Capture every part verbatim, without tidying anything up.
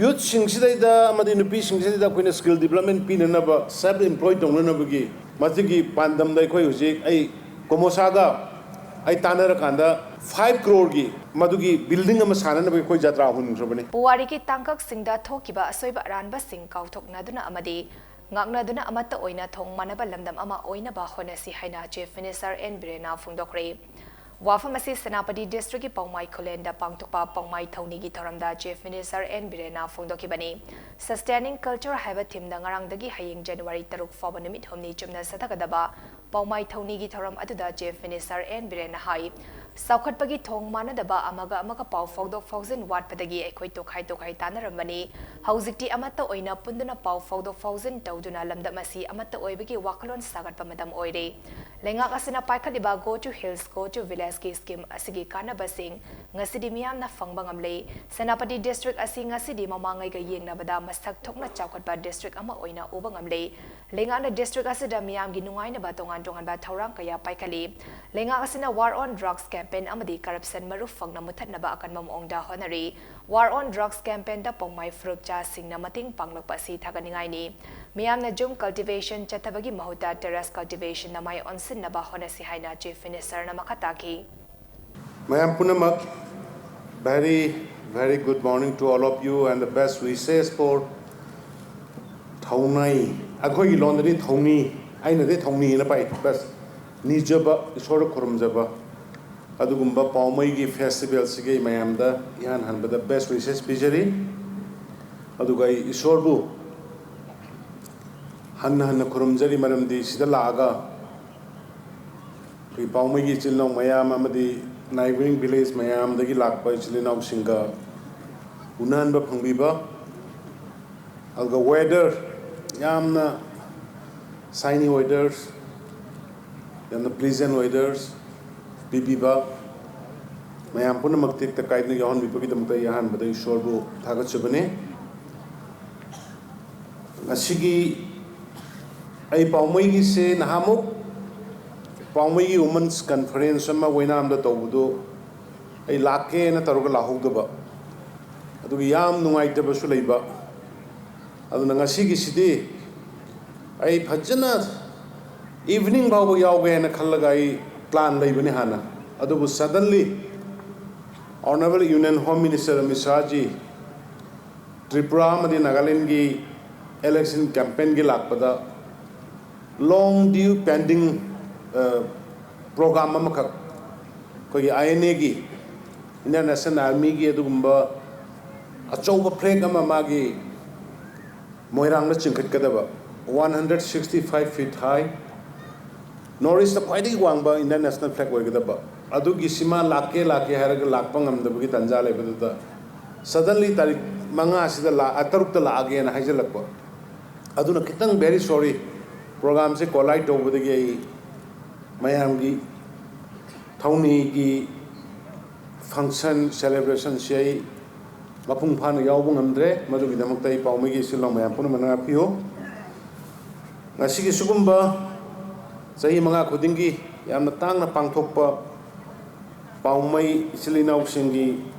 ꯌꯨꯠꯁꯤꯡꯁꯤꯗꯩꯗ ꯑꯃꯗꯤ ꯅꯨꯄꯤꯁꯤꯡꯁꯤꯗꯩꯗ ꯑꯩꯈꯣꯏꯅ skill development ꯄꯤꯅꯅꯕ, self employee ꯇꯧꯅꯅꯕꯒꯤ ꯃꯁꯤꯒꯤ ꯄꯥꯟꯗꯝꯗ ꯑꯩꯈꯣꯏ ꯍꯧꯖꯤꯛ ꯑꯩ ꯀꯣꯃꯣꯁꯥꯒ ꯑꯩ ꯇꯥꯟꯅꯔꯀꯥꯟꯗ ꯐꯥꯏꯚ ꯀ꯭ꯔꯣꯔꯒꯤ ꯃꯗꯨꯒꯤ ꯕꯤꯜꯗꯤꯡ ꯑꯃ ꯁꯥꯅꯅꯕꯒꯤ ꯑꯩꯈꯣꯏ ꯖꯇ꯭ꯔꯥ ꯍꯧꯟꯈ꯭ꯔꯕꯅꯤ꯫ ꯄꯨꯋꯥꯔꯤꯒꯤ ꯇꯥꯡꯀꯛꯁꯤꯡꯗ ꯊꯣꯛꯈꯤꯕ ꯑꯁꯣꯏꯕ ꯑꯔꯥꯟꯕꯁꯤꯡ ꯀꯥꯎꯊꯣꯛꯅꯗꯨꯅ ꯑꯃꯗꯤ ꯉꯥꯛꯅꯗꯨꯅ ꯑꯃꯠꯇ ꯑꯣꯏꯅ ꯊꯣꯡ ꯃꯥꯟꯅꯕ ꯂꯝꯗꯝ ꯑꯃ ꯑꯣꯏꯅꯕ ꯍꯣꯠꯅꯁꯤ ꯍꯥꯏꯅ Chief Minister N ꯕꯤꯔꯦꯟꯅ ꯐꯣꯡꯗꯣꯛꯈ꯭ꯔꯦ꯫ ꯋꯥꯐꯝ ꯑꯁꯤ ꯁꯦꯅꯥꯄꯇꯤ district ꯀꯤ ꯄꯥꯎꯃꯥꯏ ꯈꯨꯂꯦꯟꯗ ꯄꯥꯡꯊꯣꯛꯄ ꯄꯥꯎꯃꯥꯏ ꯊꯧꯅꯤꯒꯤ ꯊꯧꯔꯝꯗ Chief Minister N ꯕꯤꯔꯦꯟꯅ ꯐꯣꯡꯗꯣꯛꯈꯤꯕꯅꯤ꯫ Sustaining Culture ꯍꯥꯏꯕ theme ꯗ ꯉꯔꯥꯡꯗꯒꯤ ꯍꯌꯦꯡ January ꯇꯔꯨꯛ ꯐꯥꯎꯕ ꯅꯨꯃꯤꯠ ꯍꯨꯝꯅꯤ ꯆꯨꯞꯅ ꯆꯠꯊꯒꯗꯕ ꯄꯥꯎꯃꯥꯏ ꯊꯧꯅꯤꯒꯤ ꯊꯧꯔꯝ ꯑꯗꯨꯗ Chief Minister N ꯕꯤꯔꯦꯟꯅ ꯍꯥꯏ, ꯆꯥꯎꯈꯠꯄꯒꯤ ꯊꯣꯡ ꯃꯥꯟꯅꯗꯕ, ꯑꯃꯒ ꯑꯃꯒ ꯄꯥꯎ ꯐꯥꯎꯗꯣꯛ ꯐꯥꯎꯖꯤꯟ ꯋꯥꯠꯄꯗꯒꯤ ꯑꯩꯈꯣꯏ ꯇꯣꯈꯥꯏ ꯇꯣꯈꯥꯏ ꯇꯥꯟꯅꯔꯝꯕꯅꯤ꯫ ꯍꯧꯖꯤꯛꯇꯤ ꯑꯃꯠꯇ ꯑꯣꯏꯅ ꯄꯨꯟꯗꯨꯅ ꯄꯥꯎ ꯐꯥꯎꯗꯣꯛ ꯐꯥꯎꯖꯤꯟ ꯇꯧꯗꯨꯅ ꯂꯝꯗꯝ ꯑꯁꯤ ꯑꯃꯠꯇ ꯑꯣꯏꯕꯒꯤ ꯋꯥꯈꯜꯂꯣꯟ ꯁꯥꯒꯠꯄ ꯃꯇꯝ ꯑꯣꯏꯔꯦ꯫ ꯂꯩꯉꯥꯛ ꯑꯁꯤꯅ ꯄꯥꯏꯈꯠꯂꯤꯕ Go to Hills, Go to Village ꯀꯤ scheme ꯑꯁꯤꯒꯤ ꯀꯥꯟꯅꯕꯁꯤꯡ ꯉꯁꯤꯗꯤ ꯃꯤꯌꯥꯝꯅ ꯐꯪꯕ ꯉꯝꯂꯦ꯫ ꯁꯦꯅꯥꯄꯇꯤ district ꯑꯁꯤ ꯉꯁꯤꯗꯤ ꯃꯃꯥꯡꯉꯩꯒ ꯌꯦꯡꯅꯕꯗ ꯃꯁꯛ ꯊꯣꯛꯅ ꯆꯥꯎꯈꯠꯄ district ꯑꯃ ꯑꯣꯏꯅ ꯎꯕ ꯉꯝꯂꯦ꯫ ꯂꯩꯉꯥꯛꯅ district ꯑꯁꯤꯗ ꯃꯤꯌꯥꯝꯒꯤ ꯅꯨꯡꯉꯥꯏꯅꯕ ꯇꯣꯉꯥꯟ ꯇꯣꯉꯥꯟꯕ ꯊꯧꯔꯥꯡ ꯀꯌꯥ ꯄꯥꯏꯈꯠꯂꯤ꯫ ꯂꯩꯉꯥꯛ ꯑꯁꯤꯅ War on Drugs campaign ꯑꯃꯗꯤ corruption ꯃꯔꯨ ꯐꯪꯅ ꯃꯨꯊꯠꯅꯕ ꯑꯀꯟꯕ ꯃꯑꯣꯡꯗ ꯍꯣꯠꯅꯔꯤ꯫ War on Drugs campaign ꯗ ꯄꯥꯎꯃꯥꯏ ꯐꯨꯔꯨꯞꯆꯥꯁꯤꯡꯅ ꯃꯇꯦꯡ ꯄꯥꯡꯂꯛꯄ ꯑꯁꯤ ꯊꯥꯒꯠꯅꯤꯡꯉꯥꯏꯅꯤ꯫ ꯃꯤꯌꯥꯝꯅ ꯖꯨꯝ cultivation ꯆꯠꯊꯕꯒꯤ ꯃꯍꯨꯠꯇ terrace cultivation ꯗ ꯃꯥꯏ ꯑꯣꯟꯁꯤꯟꯅꯕ ꯍꯣꯠꯅꯁꯤ ꯍꯥꯏꯅ Chief Minister ꯅ ꯃꯈꯥ ꯇꯥꯈꯤ꯫ ꯃꯌꯥꯝ ꯄꯨꯝꯅꯃꯛ, very, very good morning to all of you and the best wishes for ꯊꯧꯅꯥꯏ꯫ ꯑꯩꯈꯣꯏꯒꯤ ꯂꯣꯟꯗꯗꯤ ꯊꯧꯅꯤ, ꯑꯩꯅꯗꯤ ꯊꯧꯅꯤꯅ ꯄꯥꯏ꯫ ꯕꯁ, ꯅꯤꯖꯕ, ꯏꯁꯣꯔꯗ ꯈꯨꯔꯨꯝꯖꯕ, ꯑꯗꯨꯒꯨꯝꯕ ꯄꯥꯎꯃꯩꯒꯤ festival ꯁꯤꯒꯤ ꯃꯌꯥꯝꯗ ꯏꯍꯥꯟ ꯍꯥꯟꯕꯗ best wishes ꯄꯤꯖꯔꯤ꯫ ꯑꯗꯨꯒ ꯑꯩ ꯏꯁꯣꯔꯕꯨ ꯍꯟꯅ ꯍꯟꯅ ꯈꯨꯔꯨꯝꯖꯔꯤ, ꯃꯔꯝꯗꯤ ꯁꯤꯗ ꯂꯥꯛꯑꯒ ꯑꯩꯈꯣꯏ ꯄꯥꯎꯃꯩꯒꯤ ꯏꯆꯤꯜ ꯏꯅꯥꯎ ꯃꯌꯥꯝ ꯑꯃꯗꯤ neighbouring village ꯃꯌꯥꯝꯗꯒꯤ ꯂꯥꯛꯄ ꯏꯆꯤꯜ ꯏꯅꯥꯎꯁꯤꯡꯒ ꯎꯅꯍꯟꯕ ꯐꯪꯕꯤꯕ, ꯑꯗꯨꯒ weather ꯌꯥꯝꯅ sunny weathers, ꯌꯥꯝꯅ pleasant weathers ꯄꯤꯕꯤꯕ, ꯃꯌꯥꯝ ꯄꯨꯝꯅꯃꯛ ꯇꯦꯛꯇ ꯀꯥꯏꯗꯅ ꯌꯥꯎꯍꯟꯕꯤꯕꯒꯤꯗꯃꯛꯇ ꯑꯩ ꯑꯍꯥꯟꯕꯗ ꯏꯁꯣꯔꯕꯨ ꯊꯥꯒꯠꯆꯕꯅꯤ꯫ ꯉꯁꯤꯒꯤ ꯑꯩ ꯄꯥꯎꯃꯩꯒꯤꯁꯦ ꯅꯍꯥꯟꯃꯨꯛ ꯄꯥꯎꯃꯩꯒꯤ Women's Conference ꯑꯃ ꯋꯥꯏꯅꯥꯝꯗ ꯇꯧꯕꯗꯨ ꯑꯩ ꯂꯥꯛꯀꯦꯅ ꯇꯧꯔꯒ ꯂꯥꯛꯍꯧꯗꯕ꯫ ꯑꯗꯨꯒꯤ ꯌꯥꯝ ꯅꯨꯡꯉꯥꯏꯇꯕꯁꯨ ꯂꯩꯕ꯫ ꯑꯗꯨꯅ ꯉꯁꯤꯒꯤꯁꯤꯗꯤ ꯑꯩ ꯐꯖꯅ evening ꯐꯥꯎꯕ ꯌꯥꯎꯒꯦ ꯍꯥꯏꯅ ꯈꯜꯂꯒ ꯑꯩ plan ꯂꯩꯕꯅꯤ ꯍꯥꯟꯅ꯫ ꯑꯗꯨꯕꯨ suddenly Honorable Union Home Minister Amit ꯁꯥꯍꯖꯤ Tripura ꯑꯃꯗꯤ ꯅꯥꯒꯥꯂꯦꯟꯒꯤ election campaignꯒꯤ ꯂꯥꯛꯄꯗ long due pending program ꯑꯃꯈꯛ, ꯑꯩꯈꯣꯏꯒꯤ INAꯒꯤ, Indian National Armyꯒꯤ ꯑꯗꯨꯒꯨꯝꯕ ꯑꯆꯧꯕ flag ꯑꯃ ꯃꯥꯒꯤ ꯃꯣꯏꯔꯥꯡꯗ ꯆꯤꯡꯈꯠꯀꯗꯕ, one hundred sixty five feet high, North Eastꯇ ꯈ꯭ꯋꯥꯏꯗꯒꯤ ꯋꯥꯡꯕ Indian National Flag ꯑꯣꯏꯒꯗꯕ, ꯑꯗꯨꯒꯤ ꯁꯤꯃ ꯂꯥꯛꯀꯦ ꯂꯥꯛꯀꯦ ꯍꯥꯏꯔꯒ ꯂꯥꯛꯄ ꯉꯝꯗꯕꯒꯤ ꯇꯥꯟꯖꯥ ꯂꯩꯕꯗꯨꯗ suddenly ꯇꯥꯔꯤꯛ ꯃꯉꯥꯁꯤꯗ ꯂꯥꯛ-, ꯇꯔꯨꯛꯇ ꯂꯥꯛꯑꯒꯦꯅ ꯍꯥꯏꯖꯤꯜꯂꯛꯄ꯫ ꯑꯗꯨꯅ ꯈꯤꯇꯪ very sorry, programꯁꯦ collide ꯇꯧꯕꯗꯒꯤ ꯑꯩ ꯃꯌꯥꯝꯒꯤ ꯊꯧꯅꯤꯒꯤ function celebrationꯁꯦ ꯑꯩ ꯃꯄꯨꯡ ꯐꯥꯅ ꯌꯥꯎꯕ ꯉꯝꯗ꯭ꯔꯦ꯫ ꯃꯗꯨꯒꯤꯗꯃꯛꯇ ꯑꯩ ꯄꯥꯎꯃꯩꯒꯤ ꯏꯆꯤꯜ ꯏꯅꯥꯎ ꯃꯌꯥꯝ ꯄꯨꯝꯅꯃꯛꯅ ꯉꯥꯛꯄꯤꯌꯨ꯫ ꯉꯁꯤꯒꯤ ꯁꯤꯒꯨꯝꯕ ꯆꯍꯤ ꯃꯉꯥ ꯈꯨꯗꯤꯡꯒꯤ ꯌꯥꯝꯅ ꯇꯥꯡꯅ ꯄꯥꯡꯊꯣꯛꯄ ꯄꯥꯎꯃꯩ ꯏꯆꯤꯜ ꯏꯅꯥꯎꯁꯤꯡꯒꯤ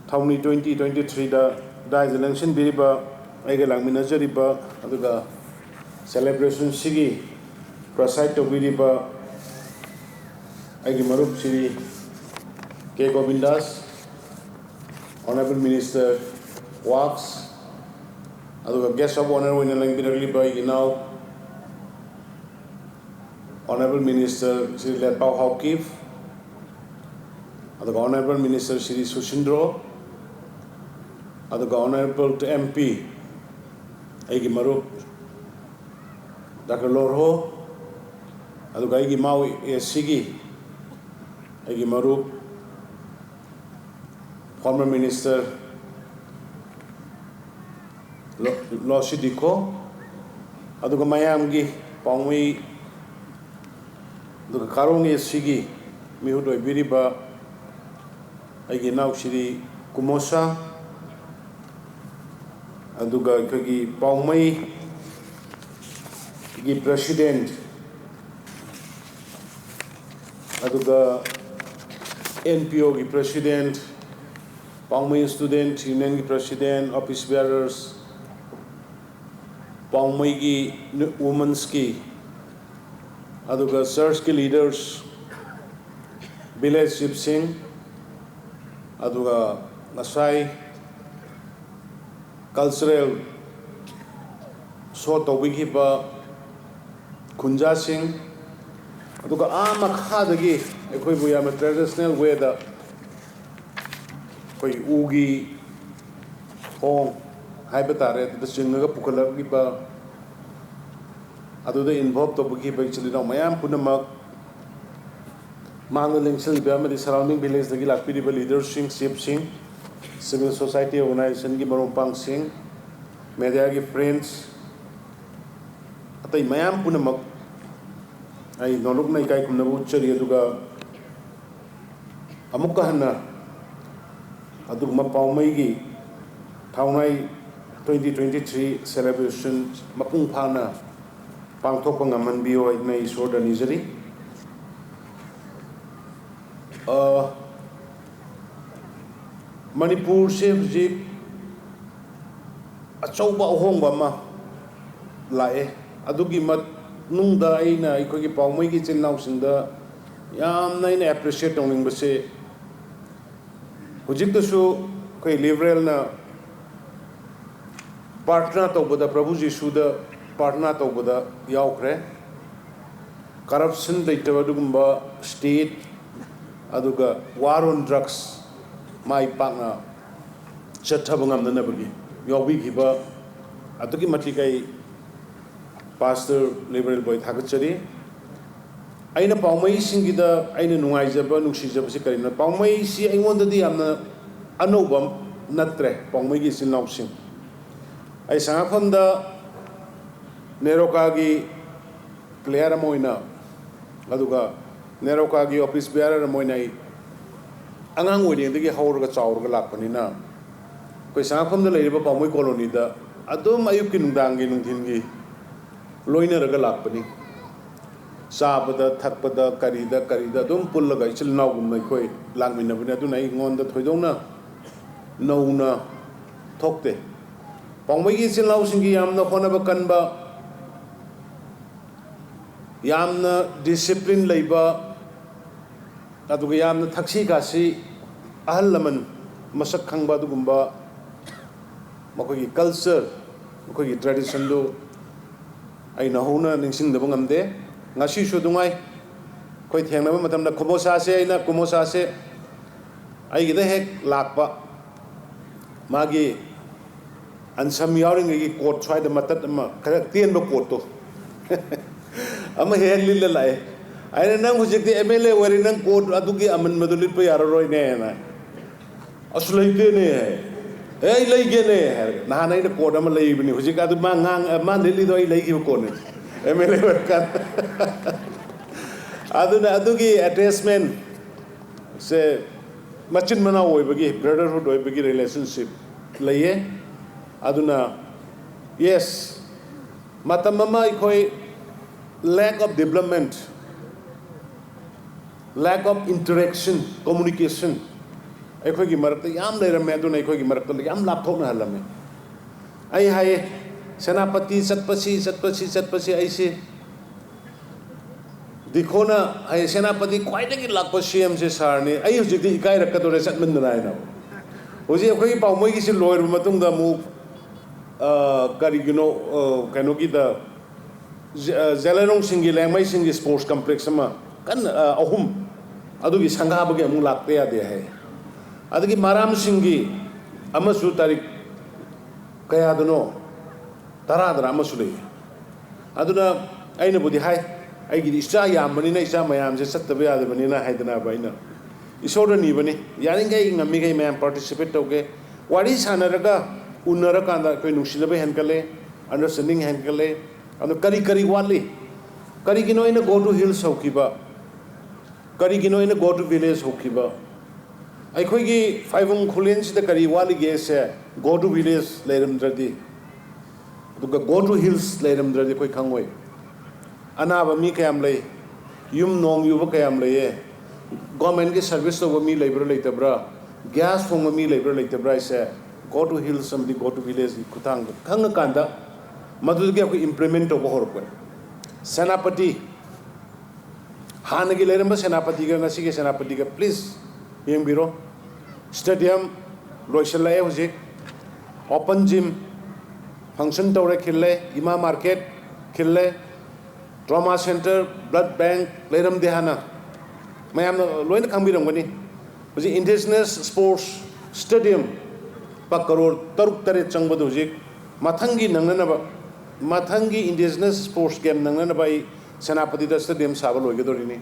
ꯊꯧꯅꯤ twenty twenty threeꯗ ꯗꯥꯏꯗ ꯂꯦꯡꯁꯤꯟꯕꯤꯔꯤꯕ, ꯑꯩꯒ ꯂꯥꯛꯃꯤꯟꯅꯖꯔꯤꯕ, ꯑꯗꯨꯒ celebrationꯁꯤꯒꯤ preside ꯇꯧꯕꯤꯔꯤꯕ ꯑꯩꯒꯤ ꯃꯔꯨꯞ ꯁ꯭ꯔꯤ ꯀꯦ ꯒꯣꯕꯤꯟꯗꯥꯁ, Honorable Minister Works, ꯑꯗꯨꯒ guest of honour ꯑꯣꯏꯅ ꯂꯦꯡꯕꯤꯔꯛꯂꯤꯕ ꯑꯩꯒꯤ ꯏꯅꯥꯎ Honorable Minister ꯁ꯭ꯔꯤ ꯂꯦꯠꯄꯥꯎ ꯍꯥꯎꯀꯤꯞ, ꯑꯗꯨꯒ Honorable Minister ꯁ꯭ꯔꯤ ꯁꯨꯁꯤꯟꯗ꯭ꯔꯣ, ꯑꯗꯨꯒ Honorable MP ꯑꯩꯒꯤ ꯃꯔꯨꯞ Doctor ꯂꯣꯔꯍꯣ, ꯑꯗꯨꯒ ꯑꯩꯒꯤ ꯏꯃꯥꯎ ACꯒꯤ ꯑꯩꯒꯤ ꯃꯔꯨꯞ former minister ꯂꯣ-, ꯂꯣꯁꯤ ꯗꯤꯈꯣ, ꯑꯗꯨꯒ ꯃꯌꯥꯝꯒꯤ ꯄꯥꯎꯃꯤ, ꯑꯗꯨꯒ ꯀꯥꯔꯣꯡ ACꯒꯤ ꯃꯤꯍꯨꯠ ꯑꯣꯏꯕꯤꯔꯤꯕ ꯑꯩꯒꯤ ꯏꯅꯥꯎ ꯁ꯭ꯔꯤ ꯀꯨꯃꯣꯁꯥ, ꯑꯗꯨꯒ ꯑꯩꯈꯣꯏꯒꯤ ꯄꯥꯎꯃꯩꯒꯤ president, ꯑꯗꯨꯒ NPOꯒꯤ president, ꯄꯥꯎꯃꯩ ꯁ꯭ꯇꯨꯗꯦꯟꯠ ꯌꯨꯅꯤꯌꯟꯒꯤ ꯄ꯭ꯔꯦꯁꯤꯗꯦꯟꯠ, ꯑꯣꯐꯤꯁ ꯕꯤꯌꯥꯔꯔꯁ, ꯄꯥꯎꯃꯩꯒꯤ ꯅꯨ-, ꯋꯨꯃꯟꯁꯀꯤ, ꯑꯗꯨꯒ ꯆꯔꯆꯀꯤ ꯂꯤꯗꯔꯁ, ꯚꯤꯂꯦꯖ ꯆꯤꯐꯁꯤꯡ, ꯑꯗꯨꯒ ꯉꯁꯥꯏ ꯀꯜꯆꯔꯦꯜ ꯁꯣ ꯇꯧꯕꯤꯈꯤꯕ ꯈꯨꯟꯖꯥꯁꯤꯡ, ꯑꯗꯨꯒ ꯑꯥ ꯃꯈꯥꯗꯒꯤ ꯑꯩꯈꯣꯏꯕꯨ ꯌꯥꯝꯅ ꯇ꯭ꯔꯦꯗꯤꯁꯅꯦꯜ ꯋꯦꯗ ꯑꯩꯈꯣꯏ ꯎꯒꯤ ꯊꯣꯡ ꯍꯥꯏꯕ ꯇꯥꯔꯦ, ꯑꯗꯨꯗ ꯆꯤꯡꯉꯒ ꯄꯨꯈꯠꯂꯛꯂꯤꯕ, ꯑꯗꯨꯗ ꯏꯟꯚꯣꯜꯕ ꯇꯧꯕꯤꯈꯤꯕ ꯏꯆꯤꯜ ꯏꯅꯥꯎ ꯃꯌꯥꯝ ꯄꯨꯝꯅꯃꯛ, ꯃꯥꯡꯗ ꯂꯦꯡꯁꯤꯜꯂꯤꯕ ꯑꯃꯗꯤ ꯁꯔꯥꯎꯟꯗꯤꯡ ꯚꯤꯂꯦꯖꯇꯒꯤ ꯂꯥꯛꯄꯤꯔꯤꯕ ꯂꯤꯗꯔꯁꯤꯡ, ꯆꯤꯐꯁꯤꯡ, ꯁꯤꯚꯤꯜ ꯁꯣꯁꯥꯏꯇꯤ ꯑꯣꯔꯒꯅꯥꯏꯖꯦꯁꯟꯒꯤ ꯃꯔꯨꯞ ꯃꯄꯥꯡꯁꯤꯡ, ꯃꯦꯗꯤꯌꯥꯒꯤ ꯐ꯭ꯔꯦꯟꯁ, ꯑꯇꯩ ꯃꯌꯥꯝ ꯄꯨꯝꯅꯃꯛ ꯑꯩ ꯅꯣꯂꯨꯛꯅ ꯏꯀꯥꯏ ꯈꯨꯝꯅꯕ ꯎꯠꯆꯔꯤ꯫ ꯑꯗꯨꯒ ꯑꯃꯨꯛꯀ ꯍꯟꯅ ꯑꯗꯨꯒꯨꯝꯕ ꯄꯥꯎꯃꯩꯒꯤ ꯊꯥꯎꯅꯥꯏ twenty twenty three celebration ꯃꯄꯨꯡ ꯐꯥꯅ ꯄꯥꯡꯊꯣꯛꯄ ꯉꯝꯍꯟꯕꯤꯌꯨ ꯍꯥꯏꯗꯨꯅ ꯑꯩ ꯏꯁꯣꯔꯗ ꯅꯤꯖꯔꯤ꯫ ꯑ, ꯃꯅꯤꯄꯨꯔꯁꯦ ꯍꯧꯖꯤꯛ ꯑꯆꯧꯕ ꯑꯍꯣꯡꯕ ꯑꯃ ꯂꯥꯛꯑꯦ꯫ ꯑꯗꯨꯒꯤ ꯃꯅꯨꯡꯗ ꯑꯩꯅ ꯑꯩꯈꯣꯏꯒꯤ ꯄꯥꯎꯃꯩꯒꯤ ꯏꯆꯤꯜ ꯏꯅꯥꯎꯁꯤꯡꯗ ꯌꯥꯝꯅ ꯑꯩꯅ ꯑꯦꯄ꯭ꯔꯤꯁꯤꯌꯦꯠ ꯇꯧꯅꯤꯡꯕꯁꯦ, ꯍꯧꯖꯤꯛꯇꯁꯨ ꯑꯩꯈꯣꯏ ꯂꯤꯕꯔꯦꯜꯅ ꯄ꯭ꯔꯥꯔꯊꯅꯥ ꯇꯧꯕꯗ, ꯄ꯭ꯔꯚꯨ ꯖꯤꯁꯨꯗ ꯄ꯭ꯔꯥꯔꯊꯅꯥ ꯇꯧꯕꯗ ꯌꯥꯎꯈ꯭ꯔꯦ꯫ ꯀꯔꯞꯁꯟ ꯂꯩꯇꯕ ꯑꯗꯨꯒꯨꯝꯕ ꯁ꯭ꯇꯦꯠ, ꯑꯗꯨꯒ ꯋꯥꯔ ꯑꯣꯟ ꯗ꯭ꯔꯒꯁ ꯃꯥꯏ ꯄꯥꯛꯅ ꯆꯠꯊꯕ ꯉꯝꯅꯅꯕꯒꯤ ꯌꯥꯎꯕꯤꯈꯤꯕ ꯑꯗꯨꯛꯀꯤ ꯃꯇꯤꯛ ꯑꯩ ꯄꯥꯁꯇꯔ ꯂꯤꯕꯔꯦꯜꯕꯨ ꯑꯩ ꯊꯥꯒꯠꯆꯔꯤ꯫ ꯑꯩꯅ ꯄꯥꯎꯃꯩꯁꯤꯡꯒꯤꯗ ꯑꯩꯅ ꯅꯨꯡꯉꯥꯏꯖꯕ, ꯅꯨꯡꯁꯤꯖꯕꯁꯤ ꯀꯔꯤꯅꯣ? ꯄꯥꯎꯃꯩꯁꯤ ꯑꯩꯉꯣꯟꯗꯗꯤ ꯌꯥꯝꯅ ꯑꯅꯧꯕ ꯅꯠꯇ꯭ꯔꯦ꯫ ꯄꯥꯎꯃꯩꯒꯤ ꯏꯆꯤꯜ ꯏꯅꯥꯎꯁꯤꯡ, ꯑꯩ ꯁꯉꯥꯛꯐꯝꯗ ꯅꯦꯔꯣꯀꯥꯒꯤ ꯄ꯭ꯂꯦꯌꯔ ꯑꯃ ꯑꯣꯏꯅ, ꯑꯗꯨꯒ ꯅꯦꯔꯣꯀꯥꯒꯤ ꯑꯣꯐꯤꯁ ꯕꯤꯌꯥꯔꯔ ꯑꯃ ꯑꯣꯏꯅ ꯑꯩ ꯑꯉꯥꯡ ꯑꯣꯏꯔꯤꯉꯩꯗꯒꯤ ꯍꯧꯔꯒ ꯆꯥꯎꯔꯒ ꯂꯥꯛꯄꯅꯤꯅ, ꯑꯩꯈꯣꯏ ꯁꯉꯥꯛꯐꯝꯗ ꯂꯩꯔꯤꯕ ꯄꯥꯎꯃꯩ ꯀꯣꯂꯣꯅꯤꯗ ꯑꯗꯨꯝ ꯑꯌꯨꯛꯀꯤ, ꯅꯨꯡꯗꯥꯡꯒꯤ, ꯅꯨꯡꯊꯤꯟꯒꯤ ꯂꯣꯏꯅꯔꯒ ꯂꯥꯛꯄꯅꯤ꯫ ꯆꯥꯕꯗ, ꯊꯛꯄꯗ, ꯀꯔꯤꯗ, ꯀꯔꯤꯗ ꯑꯗꯨꯝ ꯄꯨꯜꯂꯒ ꯏꯆꯤꯜ ꯏꯅꯥꯎꯒꯨꯝꯅ ꯑꯩꯈꯣꯏ ꯂꯥꯛꯃꯤꯟꯅꯕꯅꯤ꯫ ꯑꯗꯨꯅ ꯑꯩꯉꯣꯟꯗ ꯊꯣꯏꯗꯣꯛꯅ ꯅꯧꯅ ꯊꯣꯛꯇꯦ꯫ ꯄꯥꯎꯃꯩꯒꯤ ꯏꯆꯤꯜ ꯏꯅꯥꯎꯁꯤꯡꯒꯤ ꯌꯥꯝꯅ ꯍꯣꯠꯅꯕ ꯀꯟꯕ, ꯌꯥꯝꯅ discipline ꯂꯩꯕ, ꯑꯗꯨꯒ ꯌꯥꯝꯅ ꯊꯛꯁꯤ ꯈꯥꯁꯤ, ꯑꯍꯜ ꯂꯃꯟ ꯃꯁꯛ ꯈꯪꯕ, ꯑꯗꯨꯒꯨꯝꯕ ꯃꯈꯣꯏꯒꯤ culture, ꯃꯈꯣꯏꯒꯤ traditionꯗꯨ ꯑꯩ ꯅꯧꯍꯧꯅ ꯅꯤꯡꯁꯤꯡꯗꯕ ꯉꯝꯗꯦ꯫ ꯉꯁꯤꯁꯨ ꯑꯗꯨꯉꯥꯏ ꯑꯩꯈꯣꯏ ꯊꯦꯡꯅꯕ ꯃꯇꯝꯗ ꯀꯨꯃꯣꯁꯥꯁꯦ, ꯑꯩꯅ ꯀꯨꯃꯣꯁꯥꯁꯦ ꯑꯩꯒꯤꯗ ꯍꯦꯛ ꯂꯥꯛꯄ, ꯃꯥꯒꯤ ꯑꯟꯁꯝ ꯌꯥꯎꯔꯤꯉꯩꯒꯤ coat ꯁ꯭ꯋꯥꯏꯗ ꯃꯇꯠ ꯑꯃ ꯈꯔ ꯇꯦꯟꯕ coatꯇꯣ ꯑꯃ ꯍꯦꯛ ꯍꯦꯛ ꯂꯤꯠꯂ ꯂꯥꯛꯑꯦ꯫ ꯑꯩꯅ, "ꯅꯪ ꯍꯧꯖꯤꯛꯇꯤ M L A ꯑꯣꯏꯔꯦ, ꯅꯪ coat ꯑꯗꯨꯒꯤ ꯑꯃꯟꯕꯗꯣ ꯂꯤꯠꯄ ꯌꯥꯔꯔꯣꯏꯅꯦꯅ"꯫ "ꯑꯁ, ꯂꯩꯇꯦꯅꯦ" ꯍꯥꯏ꯫ "ꯑꯦ, ꯑꯩ ꯂꯩꯒꯦꯅꯦ" ꯍꯥꯏꯔꯒ, ꯅꯍꯥꯟ ꯑꯩꯅ coat ꯑꯃ ꯂꯩꯕꯅꯤ, ꯍꯧꯖꯤꯛ ꯑꯗꯨ ꯃꯥ ꯉꯥꯡ-, ꯃꯥ ꯂꯤꯠꯂꯤꯗꯣ ꯑꯩ ꯂꯩꯈꯤꯕ coatꯅꯤ, M L A ꯑꯣꯏꯔꯀꯥꯟꯗ꯫ ꯑꯗꯨꯅ ꯑꯗꯨꯒꯤ attachment ꯁꯦ ꯃꯆꯤꯟ ꯃꯅꯥꯎ ꯑꯣꯏꯕꯒꯤ, brotherhood ꯑꯣꯏꯕꯒꯤ relationship ꯂꯩꯌꯦ꯫ ꯑꯗꯨꯅ, yes, ꯃꯇꯝ ꯑꯃ ꯑꯩꯈꯣꯏ lack of development, lack of interaction, communication ꯑꯩꯈꯣꯏꯒꯤ ꯃꯔꯛꯇ ꯌꯥꯝ ꯂꯩꯔꯝꯃꯦ, ꯑꯗꯨꯅ ꯑꯩꯈꯣꯏꯒꯤ ꯃꯔꯛꯇ ꯌꯥꯝ ꯂꯥꯞꯊꯣꯛꯅꯍꯜꯂꯝꯃꯦ꯫ ꯑꯩ ꯍꯥꯏꯌꯦ, ꯁꯦꯅꯥꯄꯇꯤ ꯆꯠꯄꯁꯤ, ꯆꯠꯄꯁꯤ, ꯆꯠꯄꯁꯤ ꯑꯩꯁꯦ ꯗꯤꯈꯣꯅ ꯍꯥꯏ, "ꯁꯦꯅꯥꯄꯇꯤ ꯈ꯭ꯋꯥꯏꯗꯒꯤ ꯂꯥꯛꯄ C M ꯁꯦ sirꯅꯤ, ꯑꯩ ꯍꯧꯖꯤꯛꯇꯤ ꯏꯀꯥꯏꯔꯛꯀꯗꯧꯔꯦ ꯆꯠꯃꯟꯗꯅ" ꯍꯥꯏꯅ꯫ ꯍꯧꯖꯤꯛ ꯑꯩꯈꯣꯏꯒꯤ ꯄꯥꯎꯃꯩꯒꯤꯁꯤ ꯂꯣꯏꯔꯕ ꯃꯇꯨꯡꯗ ꯑꯃꯨꯛ, ꯑ, ꯀꯔꯤꯒꯤꯅꯣ, ꯑ, ꯀꯩꯅꯣꯒꯤꯗ, ꯖ-, ꯑ, ꯖꯦꯂꯦꯔꯣꯡꯁꯤꯡꯒꯤ, ꯂꯦꯡꯃꯩꯁꯤꯡꯒꯤ sports complex ꯑꯃ ꯀꯟꯅ, ꯑ, ꯑꯍꯨꯝ, ꯑꯗꯨꯒꯤ ꯁꯪꯒꯥꯕꯒꯤ ꯑꯃꯨꯛ ꯂꯥꯛꯄ ꯌꯥꯗꯦ ꯍꯥꯏ꯫ ꯑꯗꯒꯤ ꯃꯔꯥꯝꯁꯤꯡꯒꯤ ꯑꯃꯁꯨ ꯇꯥꯔꯤꯛ ꯀꯌꯥꯗꯅꯣ, ꯇꯔꯥꯗꯔ ꯑꯃꯁꯨ ꯂꯩ꯫ ꯑꯗꯨꯅ ꯑꯩꯅꯕꯨꯗꯤ ꯍꯥꯏ, "ꯑꯩꯒꯤꯗꯤ ꯏꯆꯥ ꯌꯥꯝꯕꯅꯤꯅ, ꯏꯆꯥ ꯃꯌꯥꯝꯁꯦ ꯆꯠꯇꯕ ꯌꯥꯗꯕꯅꯤꯅ" ꯍꯥꯏꯗꯅꯕ ꯑꯩꯅ ꯏꯁꯣꯔꯗ ꯅꯤꯕꯅꯤ, ꯌꯥꯔꯤꯈꯩ ꯉꯝꯃꯤꯈꯩ ꯃꯌꯥꯝ participate ꯇꯧꯒꯦ꯫ ꯋꯥꯔꯤ ꯁꯥꯟꯅꯔꯒ, ꯎꯅꯔꯀꯥꯟꯗ ꯑꯩꯈꯣꯏ ꯅꯨꯡꯁꯤꯅꯕ ꯍꯦꯟꯒꯠꯂꯦ, understanding ꯍꯦꯟꯒꯠꯂꯦ꯫ ꯑꯗꯣ ꯀꯔꯤ ꯀꯔꯤ ꯋꯥꯠꯂꯤ? ꯀꯔꯤꯒꯤꯅꯣ ꯑꯩꯅ Go to Hills ꯍꯧꯈꯤꯕ? ꯀꯔꯤꯒꯤꯅꯣ ꯑꯩꯅ Go to Village ꯍꯧꯈꯤꯕ? ꯑꯩꯈꯣꯏꯒꯤ ꯐꯥꯏꯕꯨꯡ ꯈꯨꯂꯦꯟꯁꯤꯗ ꯀꯔꯤ ꯋꯥꯠꯂꯤꯒꯦꯁꯦ, Go to Village ꯂꯩꯔꯝꯗ꯭ꯔꯗꯤ, ꯑꯗꯨꯒ Go to Hills ꯂꯩꯔꯝꯗ꯭ꯔꯗꯤ ꯑꯩꯈꯣꯏ ꯈꯪꯉꯣꯏ꯫ ꯑꯅꯥꯕ ꯃꯤ ꯀꯌꯥꯝ ꯂꯩ, ꯌꯨꯝ ꯅꯣꯡ ꯌꯨꯕ ꯀꯌꯥꯝ ꯂꯩꯌꯦ, governmentꯀꯤ service ꯇꯧꯕ ꯃꯤ ꯂꯩꯕ꯭ꯔꯥ ꯂꯩꯇꯕ꯭ꯔꯥ, ꯒ꯭ꯌꯥꯁ ꯊꯣꯡꯕ ꯃꯤ ꯂꯩꯕ꯭ꯔꯥ ꯂꯩꯇꯕ꯭ꯔꯥ ꯍꯥꯏꯁꯦ, go to hills ꯑꯃꯗꯤ go to villageꯀꯤ ꯈꯨꯠꯊꯥꯡꯗ ꯈꯪꯉꯀꯥꯟꯗ ꯃꯗꯨꯗꯒꯤ ꯑꯩꯈꯣꯏ implement ꯇꯧꯕ ꯍꯧꯔꯛꯄꯅꯤ꯫ ꯁꯦꯅꯥꯄꯇꯤ ꯍꯥꯟꯅꯒꯤ ꯂꯩꯔꯝꯕ ꯁꯦꯅꯥꯄꯇꯤꯒ ꯉꯁꯤꯒꯤ ꯁꯦꯅꯥꯄꯇꯤꯒ please ꯌꯦꯡꯕꯤꯔꯣ꯫ Stadium ꯂꯣꯏꯁꯤꯜꯂꯛꯑꯦ ꯍꯧꯖꯤꯛ, open gym, function ꯇꯧꯔꯦ ꯈꯤꯜꯂꯦ, ꯏꯃꯥ market ꯈꯤꯜꯂꯦ, trauma center, blood bank ꯂꯩꯔꯝꯗꯦ ꯍꯥꯟꯅ, ꯃꯌꯥꯝꯅ ꯂꯣꯏꯅ ꯈꯪꯕꯤꯔꯝꯒꯅꯤ꯫ ꯍꯧꯖꯤꯛ indigenous sports stadium ꯂꯨꯄꯥ ꯀꯔꯣꯔ ꯇꯔꯨꯛ ꯇꯔꯦꯠ ꯆꯪꯕꯗꯣ ꯍꯧꯖꯤꯛ ꯃꯊꯪꯒꯤ ꯅꯪꯅꯅꯕ, ꯃꯊꯪꯒꯤ indigenous sports game ꯅꯪꯅꯅꯕ ꯑꯩ ꯁꯦꯅꯥꯄꯇꯤꯗ stadium ꯁꯥꯕ ꯂꯣꯏꯒꯗꯧꯔꯤꯅꯤ꯫